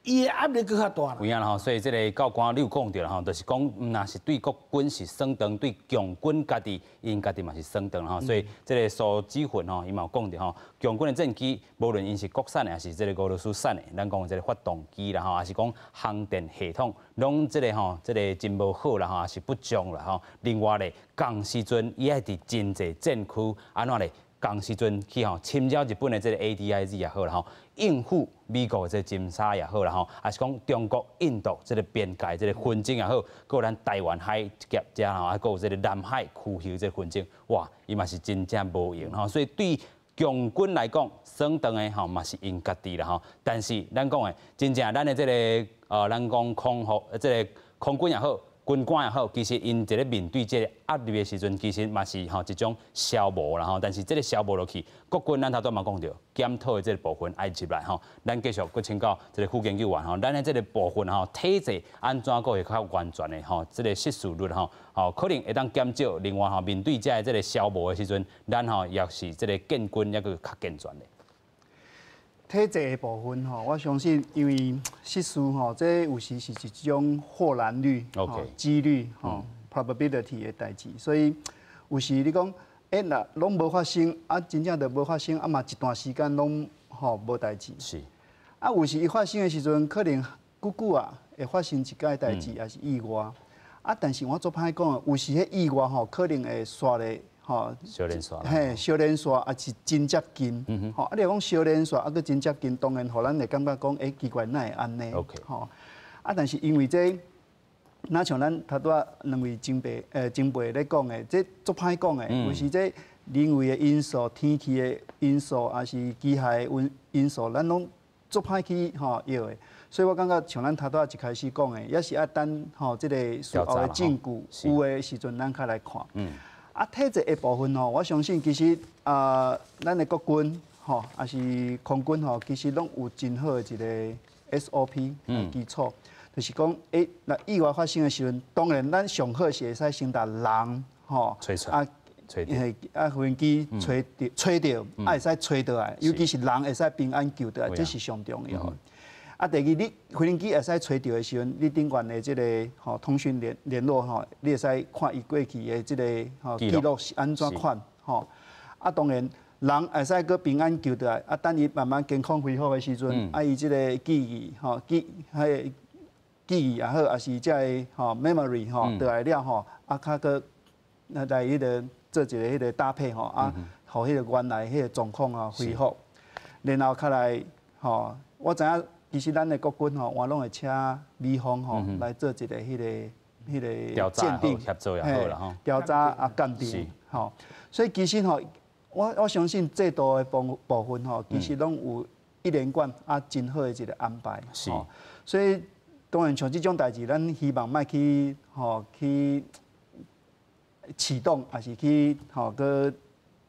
伊的壓力閣較大啦。有影啦吼，所以這个教官你有講著啦吼，就是講毋若是對國軍是算長，對共軍家己𪜶家己嘛是算長吼。所以這个蘇志雲吼，伊嘛有講著吼，共軍的戰機無論𪜶是國產的，抑是這个俄羅斯產的，咱講這个發動機啦吼，抑是講航電系統，攏這个吼，這个真無好啦吼，抑是不足啦吼。另外咧，仝時陣伊愛佇真濟戰區按怎咧？仝時陣去吼侵擾日本的這个 ADIZ 也好啦吼，應付美國的這个偵查也好啦吼，抑是講中國、印度這个邊界這个紛爭也好，閣有咱台灣海峽遮吼，啊，閣有這个南海區域這个紛爭，哇，伊嘛是真正無閒吼，所以對共軍來講，算長的吼嘛是𪜶家己啦吼。但是咱講的真正咱的這个咱講空服這个空軍也好，軍官也好，其實𪜶佇咧面對這个壓力的時陣，其實嘛是吼一種消磨啦吼。但是這个消磨落去，國軍咱頭拄嘛講著，檢討的這个部分愛入來吼。咱繼續閣請教這个副研究員吼，咱的這个部分吼體制按怎閣會較完全的吼，這个失事率吼，吼可能會當減少。另外吼，面對這个這个消磨的時陣，咱吼也是這个建軍抑閣較健全的。體制的部分吼，我相信因為失事吼，這有時是一種或然率、幾率吼 probability 的代誌，所以有時你講，若攏無發生，啊，真正就無發生，啊嘛一段時間攏吼無代誌。啊，有時伊發生的時陣，可能久久啊會發生一擺代誌，抑是意外。啊，但是我足歹講，有時彼意外吼，可能會煞咧。吼，小連續，嘿，小連續抑是真接近，吼，啊，你講小連續啊，閣真接近，當然予咱會感覺講，奇怪，哪會按呢？吼，啊，但是因為這，若像咱頭拄仔兩位前輩咧講的，這足歹講的，有時這人為的因素、天氣的因素，抑是機械的因素，咱攏足歹去吼臆的。所以我感覺像咱頭拄仔一開始講的，也是愛等吼這个事後的證據有的時陣，咱較來看。啊，體制的部分吼，我相信其實啊，咱的國軍吼，抑是空軍吼，其實攏有真好的一个 SOP 基礎，就是講，若意外發生的時陣，當然咱上好是會使先共人吼，啊，啊，飛機揣著揣著，啊會使揣倒來，尤其是人會使平安救倒來，這是上重要的。啊，第二，你飛行機會使揣著的時陣，你頂懸的這个吼通訊聯絡吼，你會使看伊過去的這个吼記錄是按怎款吼。啊，當然人會使閣平安救倒來，啊，等伊慢慢健康恢復的時陣，啊，伊這个記憶吼記彼个記憶也好，抑是這个吼 memory 吼倒來了吼，啊，較閣來彼个做一个彼个搭配吼，啊，予彼个原來彼个狀況啊恢復，然後較來吼，我知影。其實咱的國軍吼，嘛攏會請美方吼來做一个彼个鑑定，協助也好啦吼，調查啊鑑定吼，所以其實吼，我相信制度的部分吼，其實攏有一連貫啊真好的一个安排。所以當然像這種代誌，咱希望莫去吼去啟動，抑是去吼閣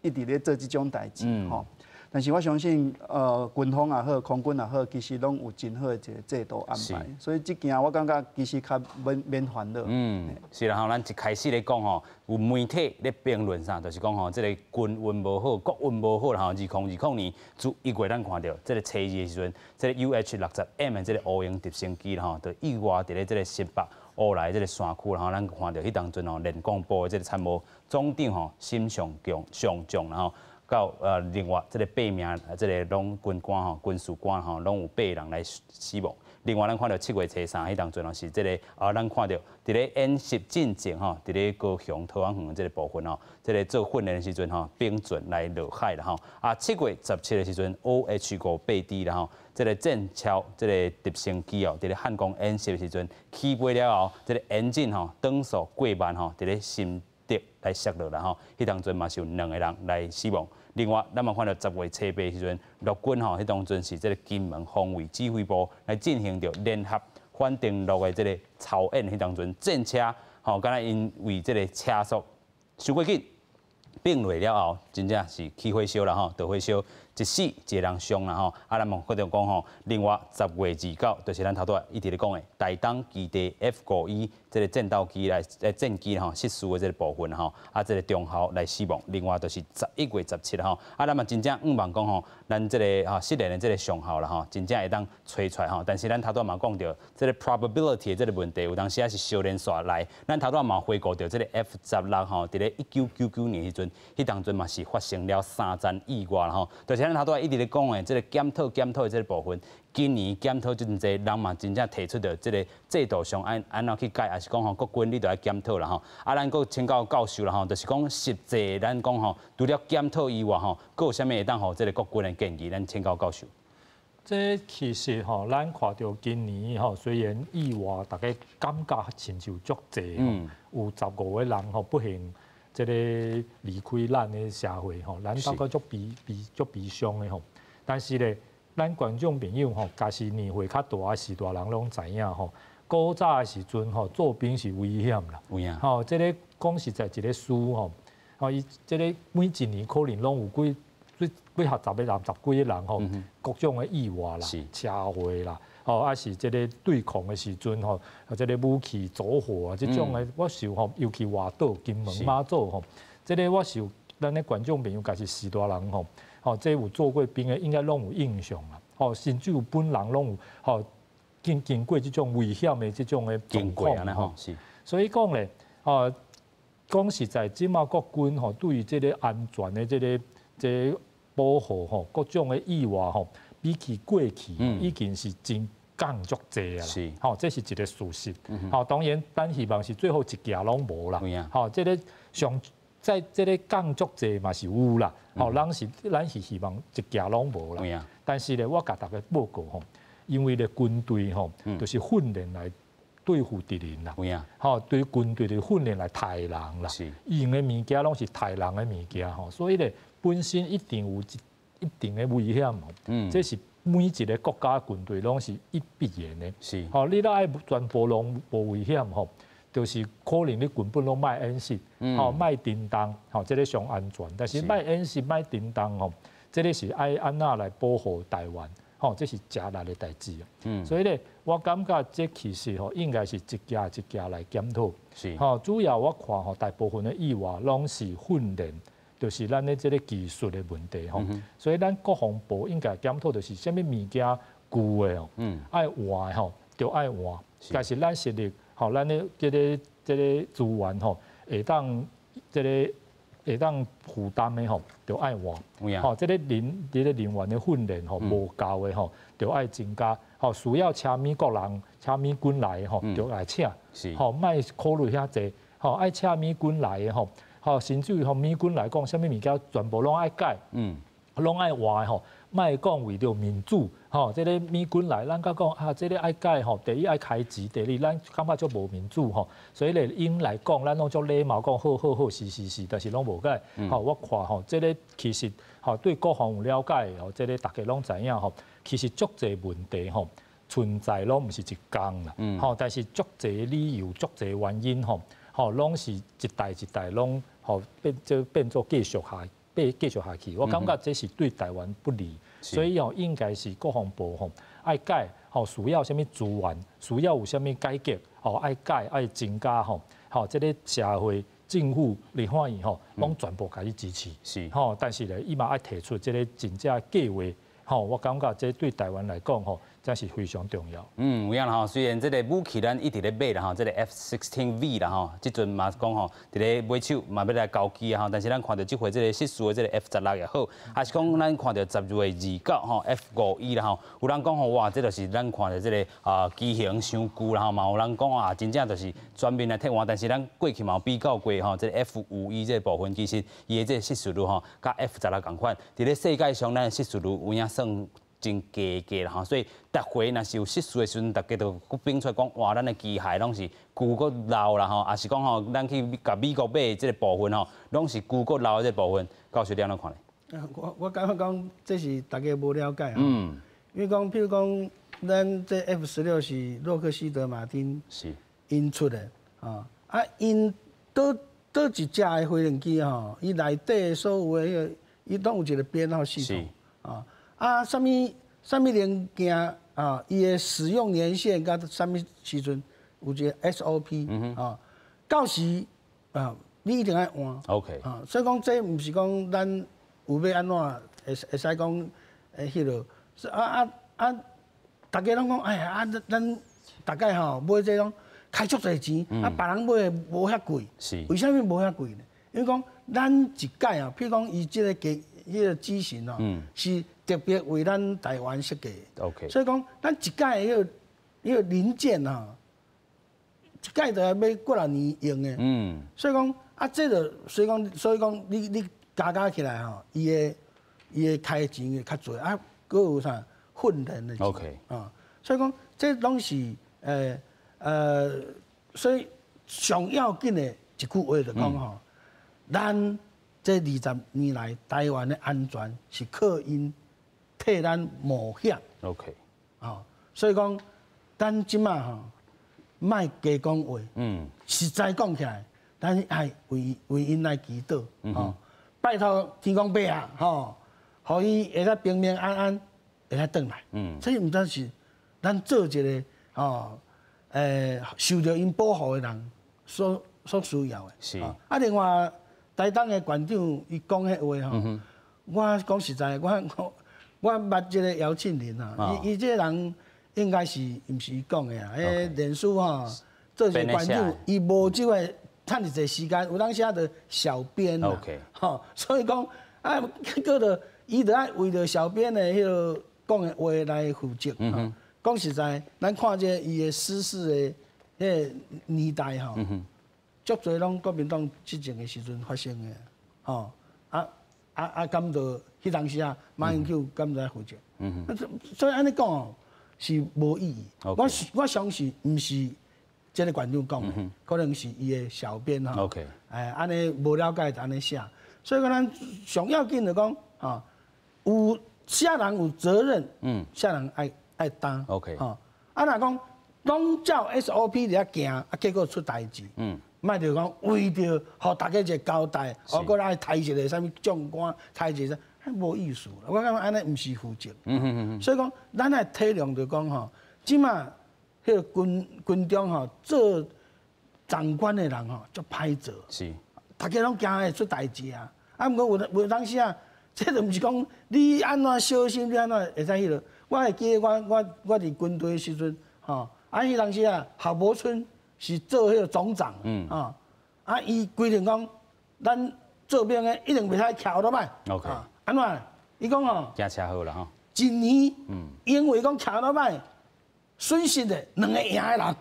一直咧做這種代誌吼。但是我相信，軍方也好，空軍也好，其實攏有真好的一个制度安排，所以這件我感覺其實較免煩惱。嗯，是啦吼，咱一開始咧講吼，有媒體咧評論啥，就是講吼，這个軍運無好，國運無好啦吼。2020年自1月咱看著這个初二的時陣，這个 UH-60M 的這个烏鷹直升機吼，就意外佇咧這个新北烏來這个山區，吼，咱看著彼當陣吼，練功部的這个參謀總長吼，沈上將上將吼。到另外這个八名這个攏軍官吼、軍事官吼，攏有八人來死亡。另外，咱看著7月初3彼當陣吼，是這个啊，咱看著佇咧演習進前吼，佇咧高雄桃園園這个部分吼，這个做訓練的時陣吼，冰船來落海啦吼。啊，7月17的時陣，OH-58D 啦吼，這个戰梟這个直升機哦，佇咧漢光演習的時陣起飛了後，這个引擎吼轉速過慢吼，佇咧深德來摔落啦吼，彼當陣嘛是有兩个人來死亡。另外，咱嘛看著10月初8時陣，陸軍吼，彼當陣是這个金門防衛指揮部來進行著聯合反登陸的這个操演，彼當陣戰車吼，敢若因為這个車速傷過緊，並落了後，真正是起火燒啦吼，著火燒，一死一个人傷啦吼。啊，咱嘛閣著講吼，另外10月29，就是咱頭拄仔一直咧講的台東基地 F-5E 這个戰鬥機來戰機吼失事的這个部分吼，啊，這个中校來死亡。另外就是11月17吼，啊，咱嘛真正向望講吼，咱這个吼失聯的這个上校啦吼，真正會當揣出來吼。但是咱頭拄仔嘛講著這个 probability 的這个問題，有當時也是相連紲來。咱頭拄仔嘛回顧著這个 F-16吼，佇咧1999年彼陣，彼當陣嘛是發生了三層意外啦吼。就是咱頭拄仔一直咧講的這个檢討檢討的這个部分，今年檢討真濟人嘛真正提出著這个制度上按按怎去改，抑是講吼國軍你著愛檢討啦吼。啊，咱閣請教教授啦吼，就是講實際咱講吼，除了檢討以外吼，閣有啥物會當予這个國軍的建議？咱請教教授。這其實吼，咱看著今年吼，雖然意外，大家感覺親像足濟吼，有15個人吼不幸這个離開咱的社會吼，咱感覺足悲悲足悲傷的吼。但是咧，咱觀眾朋友吼，若是年歲較大的序大人攏知影吼，古早的時陣吼，做兵是危險啦。有影。吼，這个講實在一个師吼，吼伊這个每一年可能攏有幾幾幾十個人、十幾個人吼，各種的意外啦、車禍啦，吼，抑是這个對抗的時陣吼，這个武器走火啊，這種的我想吼，尤其外島金門馬祖吼，這个我想咱的觀眾朋友，若是序大人吼，吼，這有做過兵的應該攏有印象啦，吼，甚至有本人攏有吼經經過這種危險的這種的狀況吼，所以講咧，吼，講實在，這馬國軍吼對於這个安全的這个這個保護吼，各種的意外吼，比起過去已經是真降足濟啊啦，吼，這是一個事實。吼，當然，咱希望是最後一件攏無啦。吼，這个上在這个降足濟嘛是有啦。吼，咱是希望一件攏無啦。但是咧，我共大家報告吼，因為咧軍隊吼，就是訓練來對付敵人啦。吼，對軍隊的訓練來刣人啦。用的物件攏是刣人的物件吼，所以咧，本身一定有一定的危險哦，這是每一个國家軍隊攏是一必然的。吼，你若愛全部攏無危險吼，就是可能你根本攏莫演習，吼，莫叮當，吼，這个上安全。但是莫演習、莫叮當吼，這个是愛按怎來保護台灣，吼，這是誠難的代誌。所以咧，我感覺這其實吼應該是一件一件來檢討。吼，主要我看吼，大部分的意外攏是訓練。就是咱的這个技術的問題吼，所以咱國防部應該檢討就是啥物物件舊的哦，愛換的吼，就愛換。但是咱實力吼，咱的這个這个資源吼，會當這个會當負擔的吼，就愛換。吼，這个人這个人員的訓練吼無夠的吼，就愛增加。吼，需要請美國人、請美軍來的吼，就來請。吼，莫考慮遐濟。吼，愛請美軍來的吼。吼，甚至於吼美軍來講，啥物物件全部攏愛改，攏愛換的吼，莫講為著民主，吼，這个美軍來，咱閣講啊，這个愛改吼，第一愛開錢，第二咱感覺足無民主吼，所以咧，𪜶來講，咱攏足禮貌講好好好，是是是，但是攏無改。吼，我看吼，這个其實吼對國防有了解的吼，這个大家攏知影吼，其實足濟問題吼存在攏毋是一工啦，吼，但是足濟理由、足濟原因吼。吼，攏是一代一代攏吼變做變做繼續下變繼續下去，我感覺這是對台灣不利，所以吼應該是國防部吼愛改吼需要啥物資源，需要有啥物改革吼愛改愛增加吼，吼這个社會政府立法院吼攏全部共伊支持，吼，但是咧伊嘛愛提出這个真正計劃吼，我感覺這對台灣來講吼，真是非常重要。嗯，有影啦吼，雖然這个武器咱一直咧買啦吼，這个 F-16V 啦吼，這陣嘛講吼，佇咧買手嘛欲來交機啊吼，但是咱看著這回這个失事的這个 F-16也好，抑是講咱看著10月29吼 F-5E 啦吼，有人講吼哇，這就是咱看著這个啊機型傷舊啦吼，嘛有人講啊，真正就是全面來替換，但是咱過去嘛有比較過吼，這个 F-5E 這个部分其實伊的這个失事率吼，佮 F-16仝款，佇咧世界上咱的失事率有影算。真低低啦吼，所以逐回若是有失事的時陣，大家就變出來講，哇，咱的機械攏是舊閣老啦吼，抑是講吼，咱去共美國買的這個部分吼，攏是舊閣老的這個部分，教授你按怎看咧？我感覺講這是大家無了解。因為講，譬如講，咱這 F-16是洛克希德馬丁𪜶出的啊，啊，𪜶佗佗一隻的飛行機吼，伊內底所有的彼個，伊攏有一個編號系統啊，啊，啥物啥物零件啊，伊的使用年限佮啥物時陣有一個 SOP 啊，到時啊，你一定愛換。 啊，所以講這毋是講咱有欲按怎會會使講會彼落，啊啊啊！大家攏講，哎呀啊，咱大概吼買這攏開足濟錢，啊別人買的無遐貴。為啥物無遐貴呢？因為講咱一改啊，譬如講伊這個機彼個機型哦，是特別為咱台灣設計的。 所以講咱一改彼個彼個零件啊，一改就愛欲幾若年用的。所以講啊，這個所以講所以講你你加加起來吼，伊的伊的開錢會較濟啊，閣有啥訓練的錢。 啊，所以講這攏是所以上要緊的一句話就講吼，咱這20年來台灣的安全是靠𪜶替咱冒險。 啊，所以講咱這馬吼，莫加講話。實在講起來，咱愛為為𪜶來祈禱。吼，拜託天公伯啊，吼，予伊會使平平安安會使轉來。這毋知是咱做一個吼，受著𪜶保護的人所所需要的。啊，另外台東的縣長伊講彼話吼，我講實在，我我我捌這個姚慶林啊，伊伊這個人應該是毋是伊講的啊？彼臉書吼，做一個縣長，伊無這個趁一濟時間，有當時啊就小編啦，吼，所以講啊，結果就伊就愛為著小編的彼個講的話來負責。講實在，咱看這伊的失事的彼個年代吼，足濟攏國民黨執政的時陣發生的，吼，啊啊啊，敢就彼當時啊，馬英九敢就愛負責？所以按呢講哦，是無意義。我我相信毋是這個縣長講的，可能是伊的小編吼。 哎，按呢無了解就按呢寫。所以講咱上要緊就講，吼，有啥人有責任，啥人愛愛擔。 吼，啊若講攏照 SOP 佇遐行，啊結果出代誌。莫著講為著予大家一個交代，哦，閣來刣一個啥物將官，刣一個，無意思。我感覺按呢毋是負責。所以講，咱愛體諒就講吼，這馬彼個軍軍中吼做長官的人吼足歹做。大家攏驚會出代誌啊！啊，毋過有有當時啊，這就毋是講你按怎小心，你按怎會使彼落。我會記得我我我佇軍隊的時陣，吼，啊，彼當時啊，郝柏村是做彼個總長，啊，啊，伊規定講，咱做兵的一定袂使騎歐多擺。 按怎？伊講吼，驚車禍啦吼。一年，因為講騎歐多擺，損失的兩個營的人，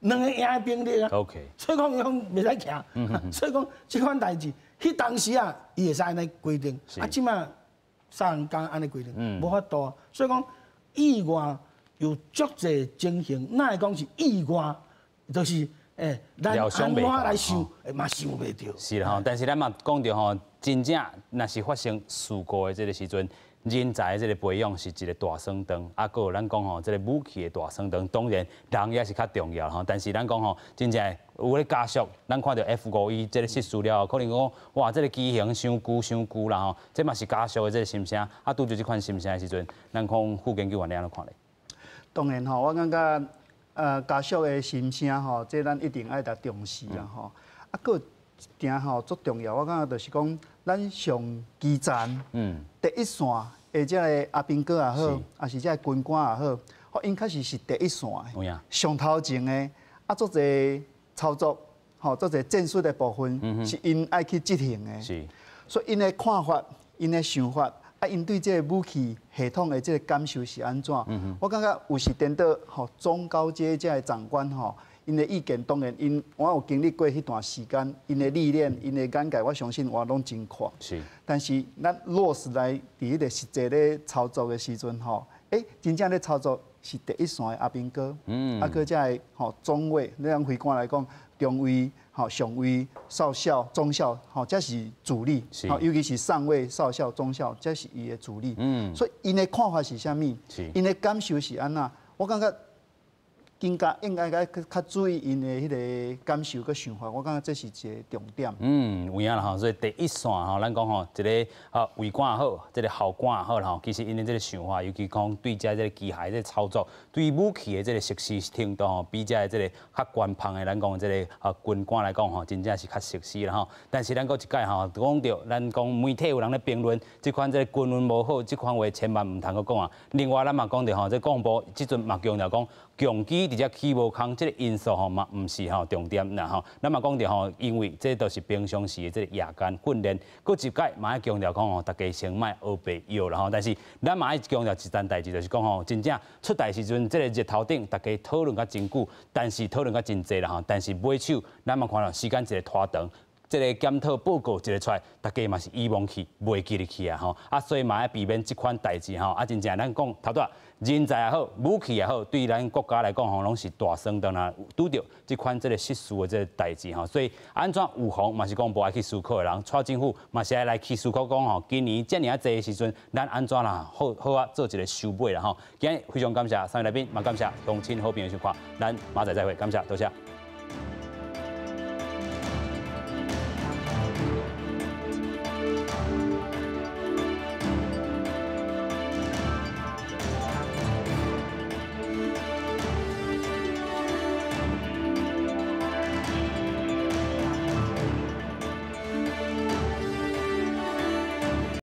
兩個營的兵力啊。 所以講伊講袂使騎，所以講這款代誌，彼當時啊，伊會使按呢規定，啊，這馬啥人敢按呢規定？無法度。所以講意外有足濟情形，哪會講是意外？就是咱按怎來想，嘛想袂著。是啦吼，但是咱嘛講著吼，真正若是發生事故的這個時陣，人才的這個培養是一個大雙燈，啊，閣有咱講吼，這個武器的大雙燈，當然人也是較重要吼。但是咱講吼，真正有咧加速，咱看著 F-5E 這個失事了後，可能講哇，這個機型傷舊傷舊啦吼，這嘛是家屬的這個心聲。啊，拄著這款心聲的時陣，咱講副研究員你按怎看咧？當然吼，我感覺家屬的心聲吼，這咱一定愛來重視啦吼。啊，閣有一點吼足重要，我感覺就是講，咱上基層，第一線的這个阿兵哥也好，抑是這个軍官也好，吼，𪜶確實是第一線的，上頭前的，啊，足濟操作，吼，足濟戰術的部分，是𪜶愛去執行的。所以𪜶的看法、𪜶的想法，啊，𪜶對這个武器系統的這个感受是按怎？我感覺有時顛倒吼，中高階這个長官吼，𪜶的意見當然，𪜶我有經歷過彼段時間，𪜶的歷練、𪜶的眼界，我相信我攏真闊。但是咱落實來佇彼個實際咧操作的時陣吼，真正咧操作是第一線的阿兵哥，啊，閣遮的吼中尉，你按飛官來講，中尉、吼上尉、少校、中校，吼這是主力，吼尤其是上尉、少校、中校，這是伊的主力。所以𪜶的看法是啥物？𪜶的感受是按怎？我感覺更加應該該較注意𪜶的彼个感受佮想法，我感覺這是一个重點。有影啦吼，所以第一線吼，咱講吼，一个尉官也好，這个校官也好啦吼，其實𪜶的這个想法，尤其講對這這个機械這个操作，對武器的這个熟悉程度吼，比這个這个較官方的咱講這个軍官來講吼，真正是較熟悉啦吼。但是咱閣一擺吼，講著咱講媒體有人咧評論，這款這个軍運無好，這款話千萬毋通閣講啊。另外咱嘛講著吼，這國防部這陣嘛強調講，共機佇遮起無空，這个因素吼嘛毋是吼重點啦吼。咱嘛講著吼，因為這都是平常時的這个夜間訓練，閣一擺嘛愛強調講吼，大家先莫烏白蟯啦吼。但是咱嘛愛強調一件代誌，就是講吼，真正出代時陣，這个日頭頂大家討論甲真久，但是討論甲真濟啦吼。但是尾手咱嘛看到時間一个拖長。這个檢討報告一个出來，大家嘛是遺忘去，袂記得去啊吼！啊，所以嘛愛避免這款代誌吼！啊，真正咱講頭拄仔人才也好，武器也好，對咱國家來講吼，攏是大損當啦。拄著這款這个失事的這个代誌吼，所以按怎預防嘛是講無愛去思考的人，蔡政府嘛是愛來去思考講吼，今年遮爾仔濟的時陣，咱按怎啦好好啊做一个收尾啦吼。今日非常感謝三位來賓，嘛感謝鄉親好朋友收看，咱明仔載再會，感謝，多謝。